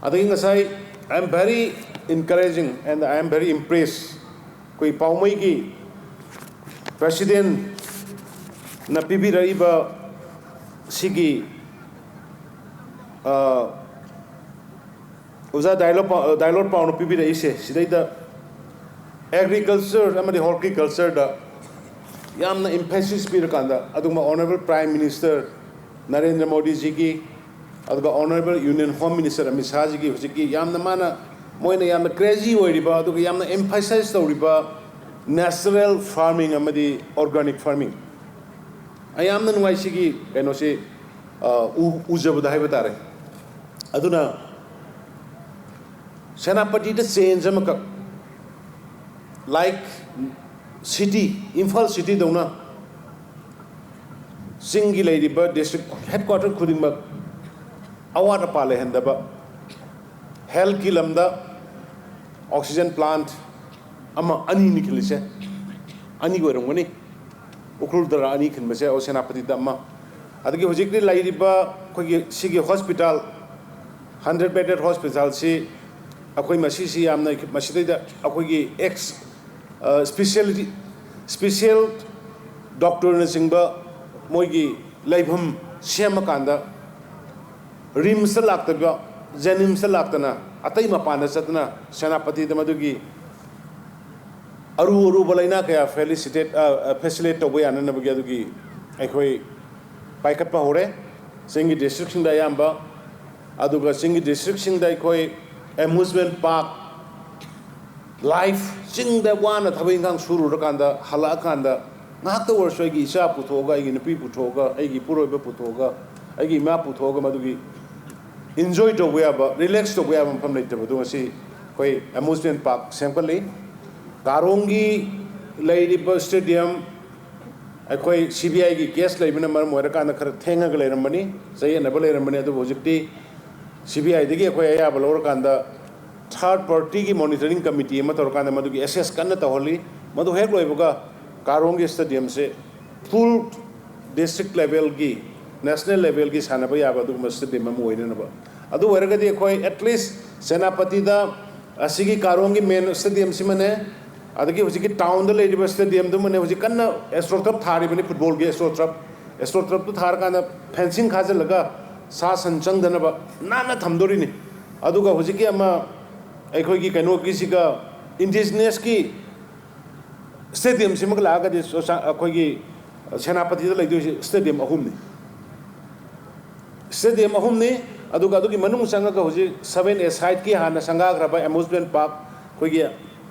ꯑꯗꯒꯤ ꯉꯁꯥꯏ, I am very encouraging and I am very impressed꯫ ꯑꯩꯈꯣꯏ ꯄꯥꯎꯃꯩꯒꯤ presidentꯅ ꯄꯤꯕꯤꯔꯛꯏꯕ ꯁꯤꯒꯤ, ꯑ, ꯑꯣꯖꯥ ꯗꯥꯏꯂꯣꯠ ꯄꯥꯎ-, ꯗꯥꯏꯂꯣꯠ ꯄꯥꯎꯅ ꯄꯤꯕꯤꯔꯛꯏꯁꯦ, ꯁꯤꯗꯩꯗ agriculture ꯑꯃꯗꯤ horticultureꯗ ꯌꯥꯝꯅ emphasis ꯄꯤꯔꯀꯥꯟꯗ, ꯑꯗꯨꯒꯨꯝꯕ Honourable Prime Minister ꯅꯔꯦꯟꯗ꯭ꯔ ꯃꯣꯗꯤꯖꯤꯒꯤ, ꯑꯗꯨꯒ Honourable Union Home Minister Amit ꯁꯥꯍꯖꯤꯒꯤ ꯍꯧꯖꯤꯛꯀꯤ ꯌꯥꯝꯅ ꯃꯥꯅ, ꯃꯣꯏꯅ ꯌꯥꯝꯅ crazy ꯑꯣꯏꯔꯤꯕ ꯑꯗꯨꯒ ꯌꯥꯝꯅ emphasize ꯇꯧꯔꯤꯕ natural farming ꯑꯃꯗꯤ organic farming꯫ ꯑꯩ ꯌꯥꯝꯅ ꯅꯨꯡꯉꯥꯏ ꯁꯤꯒꯤ ꯀꯩꯅꯣꯁꯤ, ꯑ, ꯎ-, ꯎꯖꯕꯗ ꯍꯥꯏꯕ ꯇꯥꯔꯦ꯫ ꯑꯗꯨꯅ ꯁꯦꯅꯥꯄꯇꯤꯗ change ꯑꯃꯈꯛ, like city, ꯏꯝꯐꯥꯜ cityꯗꯧꯅ ꯆꯤꯡꯒꯤ ꯂꯩꯔꯤꯕ district headquarter ꯈꯨꯗꯤꯡꯃꯛ ꯑꯋꯥꯠ ꯑꯄꯥ ꯂꯩꯍꯟꯗꯕ, healthꯀꯤ ꯂꯝꯗ oxygen plant ꯑꯃ ꯑꯅꯤꯅꯤ ꯈꯤꯜꯂꯤꯁꯦ, ꯑꯅꯤ ꯑꯣꯏꯔꯝꯒꯅꯤ꯫ ꯎꯈ꯭ꯔꯨꯜꯗꯔ ꯑꯅꯤ ꯈꯤꯟꯕꯁꯦ, ꯑꯣ, ꯁꯦꯅꯥꯄꯇꯤꯗ ꯑꯃ꯫ ꯑꯗꯒꯤ ꯍꯧꯖꯤꯛꯇꯤ ꯂꯩꯔꯤꯕ ꯑꯩꯈꯣꯏꯒꯤ ꯁꯤꯒꯤ hospital, hundred bedded hospitalꯁꯤ ꯑꯩꯈꯣꯏ ꯃꯁꯤꯁꯤ ꯌꯥꯝꯅ, ꯃꯁꯤꯗꯩꯗ ꯑꯩꯈꯣꯏꯒꯤ ex, ꯑ, specialty, special doctorꯅꯆꯤꯡꯕ ꯃꯣꯏꯒꯤ ꯂꯩꯐꯝ ꯁꯦꯝꯃꯀꯥꯟꯗ RIMSꯇ ꯂꯥꯛꯇꯕ, JNIMSꯇ ꯂꯥꯛꯇꯅ ꯑꯇꯩ ꯃꯄꯥꯟꯗ ꯆꯠꯇꯅ ꯁꯦꯅꯥꯄꯇꯤꯗ ꯃꯗꯨꯒꯤ ꯑꯔꯨ ꯑꯔꯨꯕ ꯂꯥꯏꯅꯥ ꯀꯌꯥ felicitate, ꯑ, ꯑ, facilitate ꯇꯧꯕ ꯌꯥꯅꯅꯕꯒꯤ ꯑꯗꯨꯒꯤ ꯑꯩꯈꯣꯏ ꯄꯥꯏꯈꯠꯄ ꯍꯧꯔꯦ꯫ ꯆꯤꯡꯒꯤ districtꯁꯤꯡꯗ ꯑꯌꯥꯝꯕ, ꯑꯗꯨꯒ ꯆꯤꯡꯒꯤ districtꯁꯤꯡꯗ ꯑꯩꯈꯣꯏ amusement park, ꯂꯥꯏꯐ ꯆꯤꯡꯗ ꯋꯥꯅ ꯊꯕꯛ ꯏꯪꯈꯥꯡ ꯁꯨꯔꯨꯔꯀꯥꯟꯗ ꯍꯜꯂꯛꯑꯀꯥꯟꯗ ꯉꯥꯏꯍꯥꯛꯇ ꯑꯣꯏꯔꯁꯨ ꯑꯩꯒꯤ ꯏꯆꯥ ꯄꯨꯊꯣꯛꯑꯒ, ꯑꯩꯒꯤ ꯅꯨꯄꯤ ꯄꯨꯊꯣꯛꯑꯒ, ꯑꯩꯒꯤ ꯏꯄꯨꯔꯣꯏꯕ ꯄꯨꯊꯣꯛꯑꯒ, ꯑꯩꯒꯤ ꯏꯃꯥ ꯄꯨꯊꯣꯛꯑꯒ ꯃꯗꯨꯒꯤ ꯏꯟꯖꯣꯏ ꯇꯧꯕ ꯌꯥꯕ, ꯔꯤꯂꯦꯛꯁ ꯇꯧꯕ ꯌꯥꯕ ꯃꯐꯝ ꯂꯩꯇꯕꯗꯣ ꯉꯁꯤ ꯑꯩꯈꯣꯏ ꯑꯦꯃ꯭ꯌꯨꯁꯃꯦꯟ ꯄꯥꯔꯛ ꯁꯦꯝꯒꯠꯂꯤ꯫ ꯀꯥꯔꯣꯡꯒꯤ ꯂꯩꯔꯤꯕ ꯁ꯭ꯇꯦꯗꯤꯌꯝ ꯑꯩꯈꯣꯏ ꯁꯤ ꯕꯤ ꯑꯥꯏꯒꯤ ꯀꯦꯁ ꯂꯩꯕꯅ ꯃꯔꯝ ꯑꯣꯏꯔꯀꯥꯟꯗ ꯈꯔ ꯊꯦꯡꯉꯒ ꯂꯩꯔꯝꯕꯅꯤ, ꯆꯌꯦꯠꯅꯕ ꯂꯩꯔꯝꯕꯅꯤ꯫ ꯑꯗꯨꯕꯨ ꯍꯧꯖꯤꯛꯇꯤ ꯁꯤ ꯕꯤ ꯑꯥꯏꯗꯒꯤ ꯑꯩꯈꯣꯏ ꯑꯌꯥꯕ ꯂꯧꯔꯀꯥꯟꯗ ꯊꯥꯔꯠ ꯄꯥꯔꯇꯤꯒꯤ ꯃꯣꯅꯤꯇꯔꯤꯡ ꯀꯃꯤꯇꯤ ꯑꯃ ꯇꯧꯔꯀꯥꯟꯗ ꯃꯗꯨꯒꯤ ꯑꯦꯁꯦꯁ ꯀꯟꯅ ꯇꯧꯍꯜꯂꯤ꯫ ꯃꯗꯨ ꯍꯦꯛ ꯂꯣꯏꯕꯒ ꯀꯥꯔꯣꯡꯒꯤ ꯁ꯭ꯇꯦꯗꯤꯌꯝꯁꯦ ꯐꯨꯜ ꯗꯤꯁꯇ꯭ꯔꯤꯛ ꯂꯦꯚꯦꯜꯒꯤ, ꯅꯦꯁꯅꯦꯜ ꯂꯦꯚꯦꯜꯒꯤ ꯁꯥꯟꯅꯕ ꯌꯥꯕ ꯑꯗꯨꯒꯨꯝꯕ ꯁ꯭ꯇꯦꯗꯤꯌꯝ ꯑꯃ ꯑꯣꯏꯅꯅꯕ꯫ ꯑꯗꯨ ꯑꯣꯏꯔꯒꯗꯤ ꯑꯩꯈꯣꯏ ꯑꯦꯠꯂꯤꯁ ꯁꯦꯅꯥꯄꯇꯤꯗ ꯑꯁꯤꯒꯤ ꯀꯥꯔꯣꯡꯒꯤ ꯃꯦꯟ ꯁ꯭ꯇꯦꯗꯤꯌꯝꯁꯤꯃꯅꯦ, ꯑꯗꯒꯤ ꯍꯧꯖꯤꯛꯀꯤ ꯇꯥꯎꯟꯗ ꯂꯩꯔꯤꯕ ꯁ꯭ꯇꯦꯗꯤꯌꯝꯗꯨꯃꯅꯦ, ꯍꯧꯖꯤꯛ ꯀꯟꯅ ꯑꯦꯁꯇ꯭ꯔꯣꯇꯔꯞ ꯊꯥꯔꯤꯕꯅꯤ, ꯐꯨꯠꯕꯣꯜꯒꯤ ꯑꯦꯁꯇ꯭ꯔꯣꯇꯔꯞ꯫ ꯑꯦꯁꯇ꯭ꯔꯣꯇꯔꯞꯇꯨ ꯊꯥꯔꯀꯥꯟꯗ ꯐꯦꯟꯁꯤꯡ ꯈꯥꯖꯤꯜꯂꯒ ꯁꯥ ꯁꯟ ꯆꯪꯗꯅꯕ ꯅꯥꯟꯅ ꯊꯝꯗꯣꯔꯤꯅꯤ꯫ ꯑꯗꯨꯒ ꯍꯧꯖꯤꯛꯀꯤ ꯑꯃ ꯑꯩꯈꯣꯏꯒꯤ ꯀꯩꯅꯣꯒꯤꯁꯤꯒ, ꯏꯟꯗꯤꯖꯤꯅꯁꯀꯤ ꯁ꯭ꯇꯦꯗꯤꯌꯝꯁꯤꯃꯒ ꯂꯥꯛꯑꯒꯗꯤ ꯁꯣꯁꯥ-, ꯑꯩꯈꯣꯏꯒꯤ ꯁꯦꯅꯥꯄꯇꯤꯗ ꯂꯩꯗꯣꯏꯁꯦ ꯁ꯭ꯇꯦꯗꯤꯌꯝ ꯑꯍꯨꯝꯅꯤ꯫ ꯁ꯭ꯇꯦꯗꯤꯌꯝ ꯑꯍꯨꯝꯅꯤ, ꯑꯗꯨꯒ ꯑꯗꯨꯒꯤ ꯃꯅꯨꯡ ꯆꯪꯉꯒ ꯍꯧꯖꯤꯛ ꯁꯚꯦꯟ ꯑꯦ ꯁꯥꯏꯠꯀꯤ ꯍꯥꯟꯅ ꯁꯪꯒꯥꯈ꯭ꯔꯕ ꯑꯦꯃ꯭ꯌꯨꯁꯃꯦꯟ ꯄꯥꯔꯛ, ꯑꯩꯈꯣꯏꯒꯤ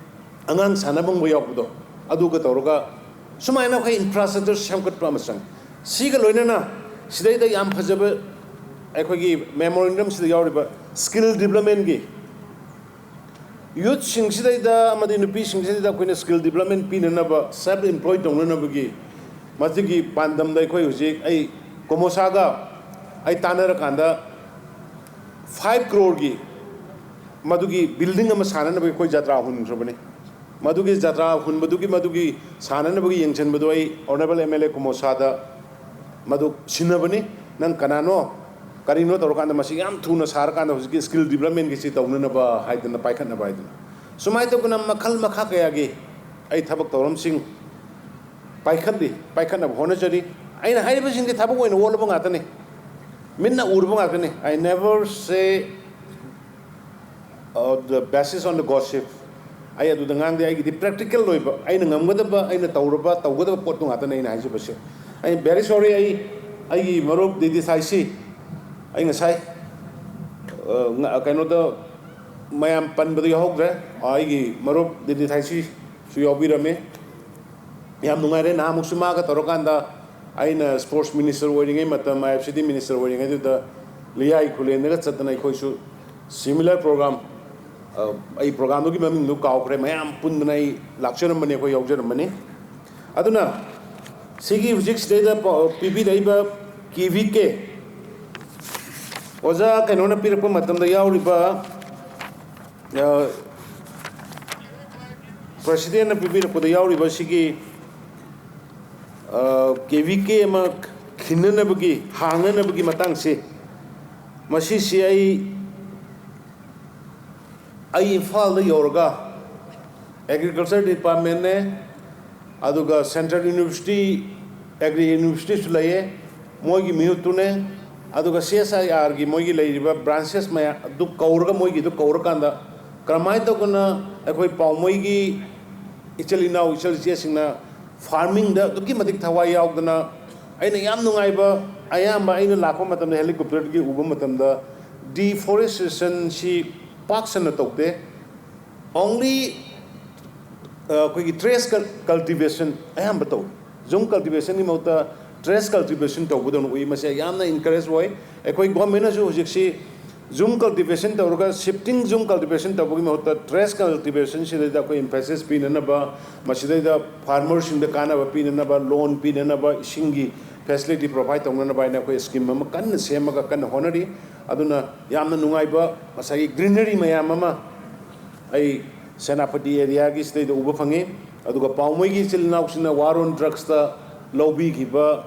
ꯑꯉꯥꯡ ꯁꯥꯟꯅꯐꯝꯒ ꯌꯥꯎꯕꯗꯣ, ꯑꯗꯨꯒ ꯇꯧꯔꯒ ꯁꯨꯃꯥꯏꯅ ꯑꯩꯈꯣꯏ ꯏꯟꯐ꯭ꯔꯥꯁ꯭ꯇ꯭ꯔꯛꯆꯔ ꯁꯦꯝꯒꯠꯄ ꯑꯃ ꯆꯪꯉꯤ꯫ ꯁꯤꯒ ꯂꯣꯏꯅꯅ ꯁꯤꯗꯩꯗ ꯌꯥꯝ ꯐꯖꯕ ꯑꯩꯈꯣꯏꯒꯤ ꯃꯦꯃꯣꯔꯦꯟꯗꯝꯁꯤꯗ ꯌꯥꯎꯔꯤꯕ ꯁ꯭ꯀꯤꯜ ꯗꯤꯕ꯭ꯂꯞꯃꯦꯟꯒꯤ ꯌꯨꯠꯁꯤꯡꯁꯤꯗꯩꯗ ꯑꯃꯗꯤ ꯅꯨꯄꯤꯁꯤꯡꯁꯤꯗꯩꯗ ꯑꯩꯈꯣꯏꯅ ꯁ꯭ꯀꯤꯜ ꯗꯤꯕ꯭ꯂꯞꯃꯦꯟ ꯄꯤꯅꯅꯕ, ꯁꯦꯜꯐ ꯑꯦꯝꯄ꯭ꯂꯣꯏ ꯇꯧꯅꯅꯕꯒꯤ ꯃꯁꯤꯒꯤ ꯄꯥꯟꯗꯝꯗ ꯑꯩꯈꯣꯏ ꯍꯧꯖꯤꯛ, ꯑꯩ ꯀꯣꯃꯣꯁꯥꯒ ꯑꯩ ꯇꯥꯟꯅꯔꯀꯥꯟꯗ ꯐꯥꯏꯚ ꯀ꯭ꯔꯣꯔꯒꯤ ꯃꯗꯨꯒꯤ ꯕꯤꯜꯗꯤꯡ ꯑꯃ ꯁꯥꯅꯅꯕꯒꯤ ꯑꯩꯈꯣꯏ ꯖꯇ꯭ꯔꯥ ꯍꯨꯟꯈ꯭ꯔꯕꯅꯤ꯫ ꯃꯗꯨꯒꯤ ꯖꯇ꯭ꯔꯥ ꯍꯨꯟꯕꯗꯨꯒꯤ, ꯃꯗꯨꯒꯤ ꯁꯥꯅꯅꯕꯒꯤ ꯌꯦꯡꯁꯤꯟꯕꯗꯨ ꯑꯩ ꯑꯣꯅꯔꯦꯕꯜ ꯑꯦꯝ ꯑꯦꯜ ꯑꯦ ꯀꯣꯃꯣꯁꯥꯗ ꯃꯗꯨ ꯁꯤꯟꯅꯕꯅꯤ꯫ "ꯅꯪ ꯀꯅꯥꯅꯣ, ꯀꯔꯤꯅꯣ?" ꯇꯧꯔꯀꯥꯟꯗ, "ꯃꯁꯤ ꯌꯥꯝ ꯊꯨꯅ ꯁꯥꯔꯀꯥꯟꯗ ꯍꯧꯖꯤꯛꯀꯤ ꯁ꯭ꯀꯤꯜ ꯗꯤꯕ꯭ꯂꯞꯃꯦꯟꯒꯤꯁꯤ ꯇꯧꯅꯅꯕ" ꯍꯥꯏꯗꯅ, ꯄꯥꯏꯈꯠꯅꯕ ꯍꯥꯏꯗꯅ꯫ ꯁꯨꯃꯥꯏꯅ ꯇꯧꯗꯅ ꯃꯈꯜ ꯃꯈꯥ ꯀꯌꯥꯒꯤ ꯑꯩ ꯊꯕꯛ ꯊꯧꯔꯝꯁꯤꯡ ꯄꯥꯏꯈꯠꯂꯤ, ꯄꯥꯏꯈꯠꯅꯕ ꯍꯣꯠꯅꯖꯔꯤ꯫ ꯑꯩꯅ ꯍꯥꯏꯔꯤꯕꯁꯤꯡꯗꯤ ꯊꯕꯛ ꯑꯣꯏꯅ ꯑꯣꯜꯂꯕ ꯉꯥꯛꯇꯅꯤ, ꯃꯤꯠꯅ ꯎꯔꯕ ꯉꯥꯛꯇꯅꯤ꯫ I never say, uh, the basis on the gossip. ꯑꯩ ꯑꯗꯨꯗ ꯉꯥꯡꯗꯦ꯫ ꯑꯩꯒꯤꯗꯤ ꯄ꯭ꯔꯦꯛꯇꯤꯀꯦꯜ ꯑꯣꯏꯕ, ꯑꯩꯅ ꯉꯝꯒꯗꯕ, ꯑꯩꯅ ꯇꯧꯔꯕ, ꯇꯧꯒꯗꯕ ꯄꯣꯠꯇꯨ ꯉꯥꯛꯇꯅꯦ ꯑꯩꯅ ꯍꯥꯏꯖꯕꯁꯦ꯫ ꯑꯩ very sorry, ꯑꯩ, ꯑꯩꯒꯤ ꯃꯔꯨꯞ ꯗꯤꯗꯤ ꯁꯥꯏꯁꯤ, ꯑꯩ ꯉꯁꯥꯏ, ꯑ, ꯉ-, ꯀꯩꯅꯣꯗ, ꯃꯌꯥꯝ ꯄꯟꯕꯗ ꯌꯥꯎꯍꯧꯗ꯭ꯔꯦ꯫ ꯑꯩꯒꯤ ꯃꯔꯨꯞ ꯗꯤꯂꯤꯠ ꯍꯥꯏꯁꯤꯁꯨ ꯌꯥꯎꯕꯤꯔꯝꯃꯤ꯫ ꯌꯥꯝ ꯅꯨꯡꯉꯥꯏꯔꯦ꯫ ꯅꯍꯥꯟꯃꯨꯛꯁꯨ ꯃꯥꯒ ꯇꯧꯔꯀꯥꯟꯗ ꯑꯩꯅ ꯁ꯭ꯄꯣꯔꯠꯁ ꯃꯤꯅꯤꯁꯇꯔ ꯑꯣꯏꯔꯤꯉꯩ ꯃꯇꯝ, ꯑꯥꯏ ꯑꯦꯐ ꯁꯤ ꯗꯤ ꯃꯤꯅꯤꯁꯇꯔ ꯑꯣꯏꯔꯤꯉꯩꯗꯨꯗ ꯂꯤꯌꯥꯏ ꯈꯨꯂꯦꯟꯗꯒ ꯆꯠꯇꯅ ꯑꯩꯈꯣꯏꯁꯨ ꯁꯤꯃꯤꯂꯔ ꯄ꯭ꯔꯣꯒ꯭ꯔꯥꯝ, ꯑ, ꯑꯩ ꯄ꯭ꯔꯣꯒ꯭ꯔꯥꯝꯗꯨꯒꯤ ꯃꯃꯤꯡꯗꯨ ꯀꯥꯎꯈ꯭ꯔꯦ, ꯃꯌꯥꯝ ꯄꯨꯟꯗꯅ ꯑꯩ ꯂꯥꯛꯆꯔꯝꯕꯅꯤ, ꯑꯩꯈꯣꯏ ꯌꯥꯎꯖꯔꯝꯕꯅꯤ꯫ ꯑꯗꯨꯅ ꯁꯤꯒꯤ ꯍꯧꯖꯤꯛ ꯁꯤꯗꯩꯗ ꯄ-, ꯄꯤꯕꯤꯔꯛꯏꯕ ꯀꯦ ꯚꯤ ꯀꯦ ꯑꯣꯖꯥ ꯀꯩꯅꯣꯅ ꯄꯤꯔꯛꯄ ꯃꯇꯝꯗ ꯌꯥꯎꯔꯤꯕ, ꯑ, ꯄ꯭ꯔꯁꯤꯗꯦꯟꯅ ꯄꯤꯕꯤꯔꯛꯄꯗ ꯌꯥꯎꯔꯤꯕ ꯁꯤꯒꯤ, ꯑ, ꯀꯦ ꯚꯤ ꯀꯦ ꯑꯃ ꯈꯤꯟꯅꯅꯕꯒꯤ, ꯍꯥꯡꯅꯅꯕꯒꯤ ꯃꯇꯥꯡꯁꯤ, ꯃꯁꯤꯁꯤ ꯑꯩ, ꯑꯩ ꯏꯝꯐꯥꯜꯗ ꯌꯧꯔꯒ ꯑꯦꯒ꯭ꯔꯤꯀꯜꯆꯔ ꯗꯤꯄꯥꯔꯠꯃꯦꯟꯅꯦ, ꯑꯗꯨꯒ ꯁꯦꯟꯇ꯭ꯔꯦꯜ ꯌꯨꯅꯤꯚꯔꯁꯤꯇꯤ, ꯑꯦꯒ꯭ꯔꯤ ꯌꯨꯅꯤꯚꯔꯁꯤꯇꯤꯁꯨ ꯂꯩꯌꯦ, ꯃꯣꯏꯒꯤ ꯃꯤꯍꯨꯠꯇꯨꯅꯦ, ꯑꯗꯨꯒ ꯁꯤ ꯑꯦꯁ ꯑꯥꯏ ꯑꯥꯔꯒꯤ ꯃꯣꯏꯒꯤ ꯂꯩꯔꯤꯕ ꯕ꯭ꯔꯥꯟꯁꯦꯁ ꯃꯌꯥꯝ ꯑꯗꯨ ꯀꯧꯔꯒ, ꯃꯣꯏꯒꯤꯗꯨ ꯀꯧꯔꯀꯥꯟꯗ ꯀꯔꯝꯍꯥꯏꯅ ꯇꯧꯗꯅ ꯑꯩꯈꯣꯏ ꯄꯥꯎꯃꯩꯒꯤ ꯏꯆꯤꯜ ꯏꯅꯥꯎ, ꯏꯆꯜ ꯏꯆꯦꯁꯤꯡꯅ ꯐꯥꯔꯃꯤꯡꯗ ꯑꯗꯨꯛꯀꯤ ꯃꯇꯤꯛ ꯊꯋꯥꯏ ꯌꯥꯎꯗꯅ, ꯑꯩꯅ ꯌꯥꯝ ꯅꯨꯡꯉꯥꯏꯕ, ꯑꯌꯥꯝꯕ ꯑꯩꯅ ꯂꯥꯛꯄ ꯃꯇꯝꯗ ꯍꯦꯂꯤꯀꯣꯞꯇꯔꯗꯒꯤ ꯎꯕ ꯃꯇꯝꯗ ꯗꯤꯐꯣꯔꯦꯁꯇꯦꯁꯟꯁꯤ ꯄꯥꯛ ꯁꯟꯅ ꯇꯧꯗꯦ꯫ ꯑꯣꯡꯂꯤ ꯑꯩꯈꯣꯏꯒꯤ ꯇ꯭ꯔꯦꯁ ꯀꯜꯇꯤꯚꯦꯁꯟ ꯑꯌꯥꯝꯕ ꯇꯧꯏ꯫ ꯖꯨꯝ ꯀꯜꯇꯤꯚꯦꯁꯟꯒꯤ ꯃꯍꯨꯠꯇ ꯇ꯭ꯔꯦꯁ ꯀꯜꯇꯤꯚꯦꯁꯟ ꯇꯧꯕꯗꯧꯅ ꯎꯏ꯫ ꯃꯁꯤ ꯌꯥꯝꯅ ꯏꯟꯀꯔꯦꯖ ꯑꯣꯏ꯫ ꯑꯩꯈꯣꯏ ꯒꯣꯔꯃꯦꯟꯅꯁꯨ ꯍꯧꯖꯤꯛꯁꯤ ꯖꯨꯝ ꯀꯜꯇꯤꯚꯦꯁꯟ ꯇꯧꯔꯒ, ꯁꯤꯐꯇꯤꯡ ꯖꯨꯝ ꯀꯜꯇꯤꯚꯦꯁꯟ ꯇꯧꯕꯒꯤ ꯃꯍꯨꯠꯇ ꯇ꯭ꯔꯦꯁ ꯀꯜꯇꯤꯚꯦꯁꯟꯁꯤꯗꯩꯗ ꯑꯩꯈꯣꯏ ꯏꯝꯐꯦꯁꯤꯁ ꯄꯤꯅꯅꯕ, ꯃꯁꯤꯗꯩꯗ ꯐꯥꯔꯃꯔꯁꯤꯡꯗ ꯀꯥꯟꯅꯕ ꯄꯤꯅꯅꯕ, ꯂꯣꯟ ꯄꯤꯅꯅꯕ, ꯏꯁꯤꯡꯒꯤ ꯐꯦꯁꯤꯂꯤꯇꯤ ꯄ꯭ꯔꯣꯚꯥꯏꯠ ꯇꯧꯅꯅꯕ ꯍꯥꯏꯅ ꯑꯩꯈꯣꯏ ꯁ꯭ꯀꯤꯝ ꯑꯃ ꯀꯟꯅ ꯁꯦꯝꯃꯒ ꯀꯟꯅ ꯍꯣꯠꯅꯔꯤ꯫ ꯑꯗꯨꯅ ꯌꯥꯝꯅ ꯅꯨꯡꯉꯥꯏꯕ ꯉꯁꯥꯏꯒꯤ ꯒ꯭ꯔꯤꯅꯔꯤ ꯃꯌꯥꯝ ꯑꯃ ꯑꯩ ꯁꯦꯅꯥꯄꯇꯤ ꯑꯦꯔꯤꯌꯥꯒꯤ ꯁꯤꯗꯩꯗ ꯎꯕ ꯐꯪꯉꯤ꯫ ꯑꯗꯨꯒ ꯄꯥꯎꯃꯩꯒꯤ ꯏꯆꯤꯜ ꯏꯅꯥꯎꯁꯤꯡꯅ ꯋꯥꯔ ꯑꯣꯟ ꯗ꯭ꯔꯛꯁꯇ ꯂꯧꯕꯤꯈꯤꯕ,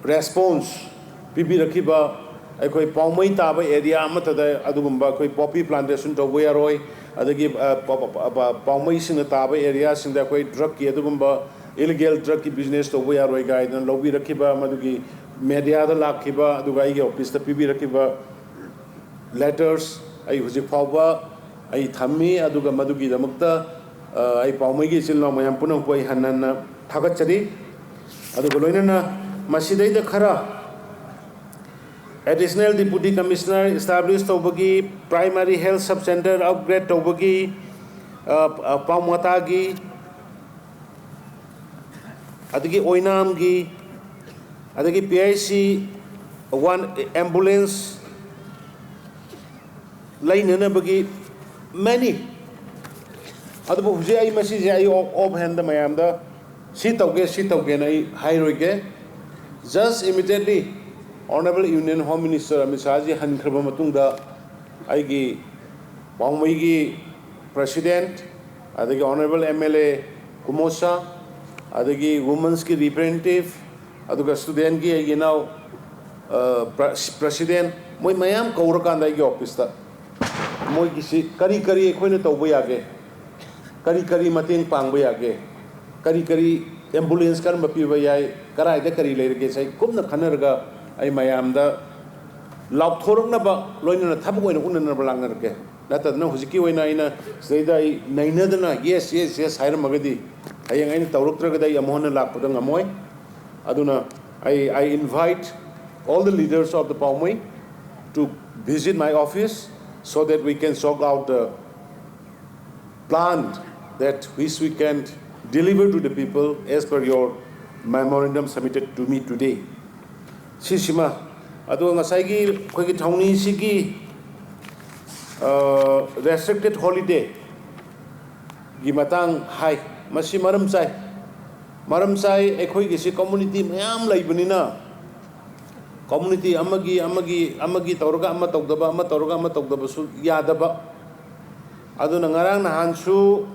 ꯔꯦꯁꯄꯣꯟꯁ ꯄꯤꯕꯤꯔꯛꯈꯤꯕ, ꯑꯩꯈꯣꯏ ꯄꯥꯎꯃꯩ ꯇꯥꯕ ꯑꯦꯔꯤꯌꯥ ꯑꯃꯠꯇꯗ ꯑꯗꯨꯒꯨꯝꯕ ꯑꯩꯈꯣꯏ ꯄꯣꯄꯤ ꯄ꯭ꯂꯥꯟꯇꯦꯁꯟ ꯇꯧꯕ ꯌꯥꯔꯣꯏ, ꯑꯗꯒꯤ, ꯑ, ꯄ-, ꯄ-, ꯄ-, ꯄ-, ꯄꯥꯎꯃꯩꯁꯤꯡꯅ ꯇꯥꯕ ꯑꯦꯔꯤꯌꯥꯁꯤꯡꯗ ꯑꯩꯈꯣꯏ ꯗ꯭ꯔꯛꯀꯤ ꯑꯗꯨꯒꯨꯝꯕ ꯏꯂꯤꯒꯦꯜ ꯗ꯭ꯔꯛꯀꯤ ꯕꯤꯖꯤꯅꯦꯁ ꯇꯧꯕ ꯌꯥꯔꯣꯏ ꯀꯥꯏꯗꯅ ꯂꯧꯕꯤꯔꯛꯈꯤꯕ, ꯃꯗꯨꯒꯤ ꯃꯦꯗꯤꯌꯥꯗ ꯂꯥꯛꯈꯤꯕ, ꯑꯗꯨꯒ ꯑꯩꯒꯤ ꯑꯣꯐꯤꯁꯇ ꯄꯤꯕꯤꯔꯛꯈꯤꯕ ꯂꯦꯇꯔꯁ ꯑꯩ ꯍꯧꯖꯤꯛ ꯐꯥꯎꯕ ꯑꯩ ꯊꯝꯃꯤ꯫ ꯑꯗꯨꯒ ꯃꯗꯨꯒꯤꯗꯃꯛꯇ, ꯑ, ꯑꯩ ꯄꯥꯎꯃꯩꯒꯤ ꯏꯆꯤꯜ ꯏꯅꯥꯎ ꯃꯌꯥꯝ ꯄꯨꯝꯅꯃꯛꯄꯨ ꯑꯩ ꯍꯟꯅ ꯍꯟꯅ ꯊꯥꯒꯠꯆꯔꯤ꯫ ꯑꯗꯨꯒ ꯂꯣꯏꯅꯅ ꯃꯁꯤꯗꯩꯗ ꯈꯔ Additional Deputy Commissioner establish ꯇꯧꯕꯒꯤ, Primary Health Sub Center upgrade ꯇꯧꯕꯒꯤ, ꯑ, ꯑ, ꯄꯥꯎꯃꯇꯥꯒꯤ, ꯑꯗꯒꯤ ꯑꯣꯏꯅꯥꯝꯒꯤ, ꯑꯗꯒꯤ P I C one ambulance ꯂꯩꯅꯅꯕꯒꯤ many. ꯑꯗꯨꯕꯨ ꯍꯧꯖꯤꯛ ꯑꯩ ꯃꯁꯤꯁꯦ ꯑꯩ off, off hand ꯃꯌꯥꯝꯗ ꯁꯤ ꯇꯧꯒꯦ, ꯁꯤ ꯇꯧꯒꯦꯅ ꯑꯩ ꯍꯥꯏꯔꯣꯏꯒꯦ꯫ Just immediately Honorable Union Home Minister Amit ꯁꯥꯍꯖꯤ ꯍꯟꯈ꯭ꯔꯕ ꯃꯇꯨꯡꯗ ꯑꯩꯒꯤ ꯄꯥꯎꯃꯩꯒꯤ President, ꯑꯗꯒꯤ Honorable M L A ꯀꯨꯃꯣꯁꯥ, ꯑꯗꯒꯤ Women's ꯀꯤ representative, ꯑꯗꯨꯒ Student ꯀꯤ ꯑꯩꯒꯤ ꯏꯅꯥꯎ, ꯑ, ꯄ꯭ꯔ-, President, ꯃꯣꯏ ꯃꯌꯥꯝ ꯀꯧꯔꯀꯥꯟꯗ ꯑꯩꯒꯤ office ꯇ ꯃꯣꯏꯒꯤꯁꯤ ꯀꯔꯤ ꯀꯔꯤ ꯑꯩꯈꯣꯏꯅ ꯇꯧꯕ ꯌꯥꯒꯦ, ꯀꯔꯤ ꯀꯔꯤ ꯃꯇꯦꯡ ꯄꯥꯡꯕ ꯌꯥꯒꯦ, ꯀꯔꯤ ꯀꯔꯤ ambulance ꯀꯔꯝꯕ ꯄꯤꯕ ꯌꯥꯏ, ꯀꯗꯥꯏꯗ ꯀꯔꯤ ꯂꯩꯔꯒꯦꯁꯦ ꯑꯩ ꯀꯨꯞꯅ ꯈꯟꯅꯔꯒ ꯑꯩ ꯃꯌꯥꯝꯗ ꯂꯥꯎꯊꯣꯔꯛꯅꯕ, ꯂꯣꯏꯅꯅ ꯊꯕꯛ ꯑꯣꯏꯅ ꯎꯅꯅꯕ ꯂꯥꯡꯅꯔꯛꯀꯦ꯫ ꯅꯠꯇꯗꯅ ꯍꯧꯖꯤꯛꯀꯤ ꯑꯣꯏꯅ ꯑꯩꯅ ꯁꯤꯗꯩꯗ ꯑꯩ ꯅꯩꯅꯗꯅ yes, yes, yes ꯍꯥꯏꯔꯝꯃꯒꯗꯤ ꯍꯌꯦꯡ ꯑꯩꯅ ꯇꯧꯔꯛꯇ꯭ꯔꯒꯗꯤ ꯑꯩ ꯑꯃꯨꯛ ꯍꯟꯅ ꯂꯥꯛꯄꯗ ꯉꯝꯃꯣꯏ꯫ ꯑꯗꯨꯅ I, I invite all the leaders of the Paumui to visit my office so that we can sort out the plan that which we can deliver to the people as per your memorandum submitted to me today. ꯁꯤꯁꯤꯃ, ꯑꯗꯨꯒ ꯉꯁꯥꯏꯒꯤ ꯑꯩꯈꯣꯏꯒꯤ ꯊꯧꯅꯤꯁꯤꯒꯤ, ꯑ, restricted holiday ꯒꯤ ꯃꯇꯥꯡ ꯍꯥꯏ꯫ ꯃꯁꯤ ꯃꯔꯝ ꯆꯥꯏ꯫ ꯃꯔꯝ ꯆꯥꯏ, ꯑꯩꯈꯣꯏꯒꯤꯁꯤ community ꯃꯌꯥꯝ ꯂꯩꯕꯅꯤꯅ, community ꯑꯃꯒꯤ, ꯑꯃꯒꯤ, ꯑꯃꯒꯤ ꯇꯧꯔꯒ ꯑꯃ ꯇꯧꯗꯕ, ꯑꯃ ꯇꯧꯔꯒ ꯑꯃ ꯇꯧꯗꯕꯁꯨ ꯌꯥꯗꯕ꯫ ꯑꯗꯨꯅ ꯉꯔꯥꯡ ꯅꯍꯥꯟꯁꯨ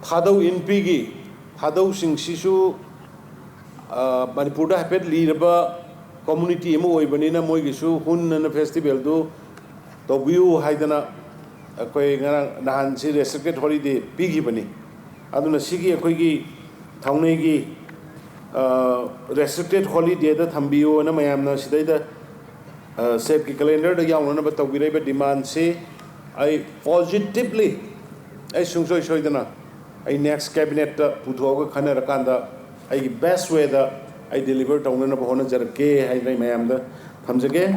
ꯊꯥꯗꯧ ꯏꯟꯄꯤꯒꯤ ꯊꯥꯗꯧꯁꯤꯡꯁꯤꯁꯨ, ꯑ, ꯃꯅꯤꯄꯨꯔꯗ ꯍꯥꯏꯐꯦꯠ ꯂꯤꯔꯕ community ꯑꯃ ꯑꯣꯏꯕꯅꯤꯅ ꯃꯣꯏꯒꯤꯁꯨ ꯍꯨꯟꯅꯅ festival ꯗꯨ ꯇꯧꯕꯤꯌꯨ ꯍꯥꯏꯗꯅ ꯑꯩꯈꯣꯏ ꯉꯔꯥꯡ ꯅꯍꯥꯟꯁꯤ restricted holiday ꯄꯤꯈꯤꯕꯅꯤ꯫ ꯑꯗꯨꯅ ꯁꯤꯒꯤ ꯑꯩꯈꯣꯏꯒꯤ ꯊꯧꯅꯩꯒꯤ, ꯑ, restricted holiday ꯗ ꯊꯝꯕꯤꯌꯨꯅ ꯃꯌꯥꯝꯅ ꯁꯤꯗꯩꯗ, ꯑ, SAFE ꯀꯤ calendar ꯗ ꯌꯥꯎꯅꯅꯕ ꯇꯧꯕꯤꯔꯛꯏꯕ demand ꯁꯤ ꯑꯩ positively, ꯑꯩ ꯁꯨꯡꯁꯣꯏ ꯁꯣꯏꯗꯅ ꯑꯩ next cabinet ꯇ ꯄꯨꯊꯣꯛꯑꯒ ꯈꯟꯅꯔꯀꯥꯟꯗ ꯑꯩꯒꯤ best way ꯗ ꯑꯩ deliver ꯇꯧꯅꯅꯕ ꯍꯣꯠꯅꯖꯔꯛꯀꯦ ꯍꯥꯏꯅ ꯑꯩ ꯃꯌꯥꯝꯗ ꯊꯝꯖꯒꯦ꯫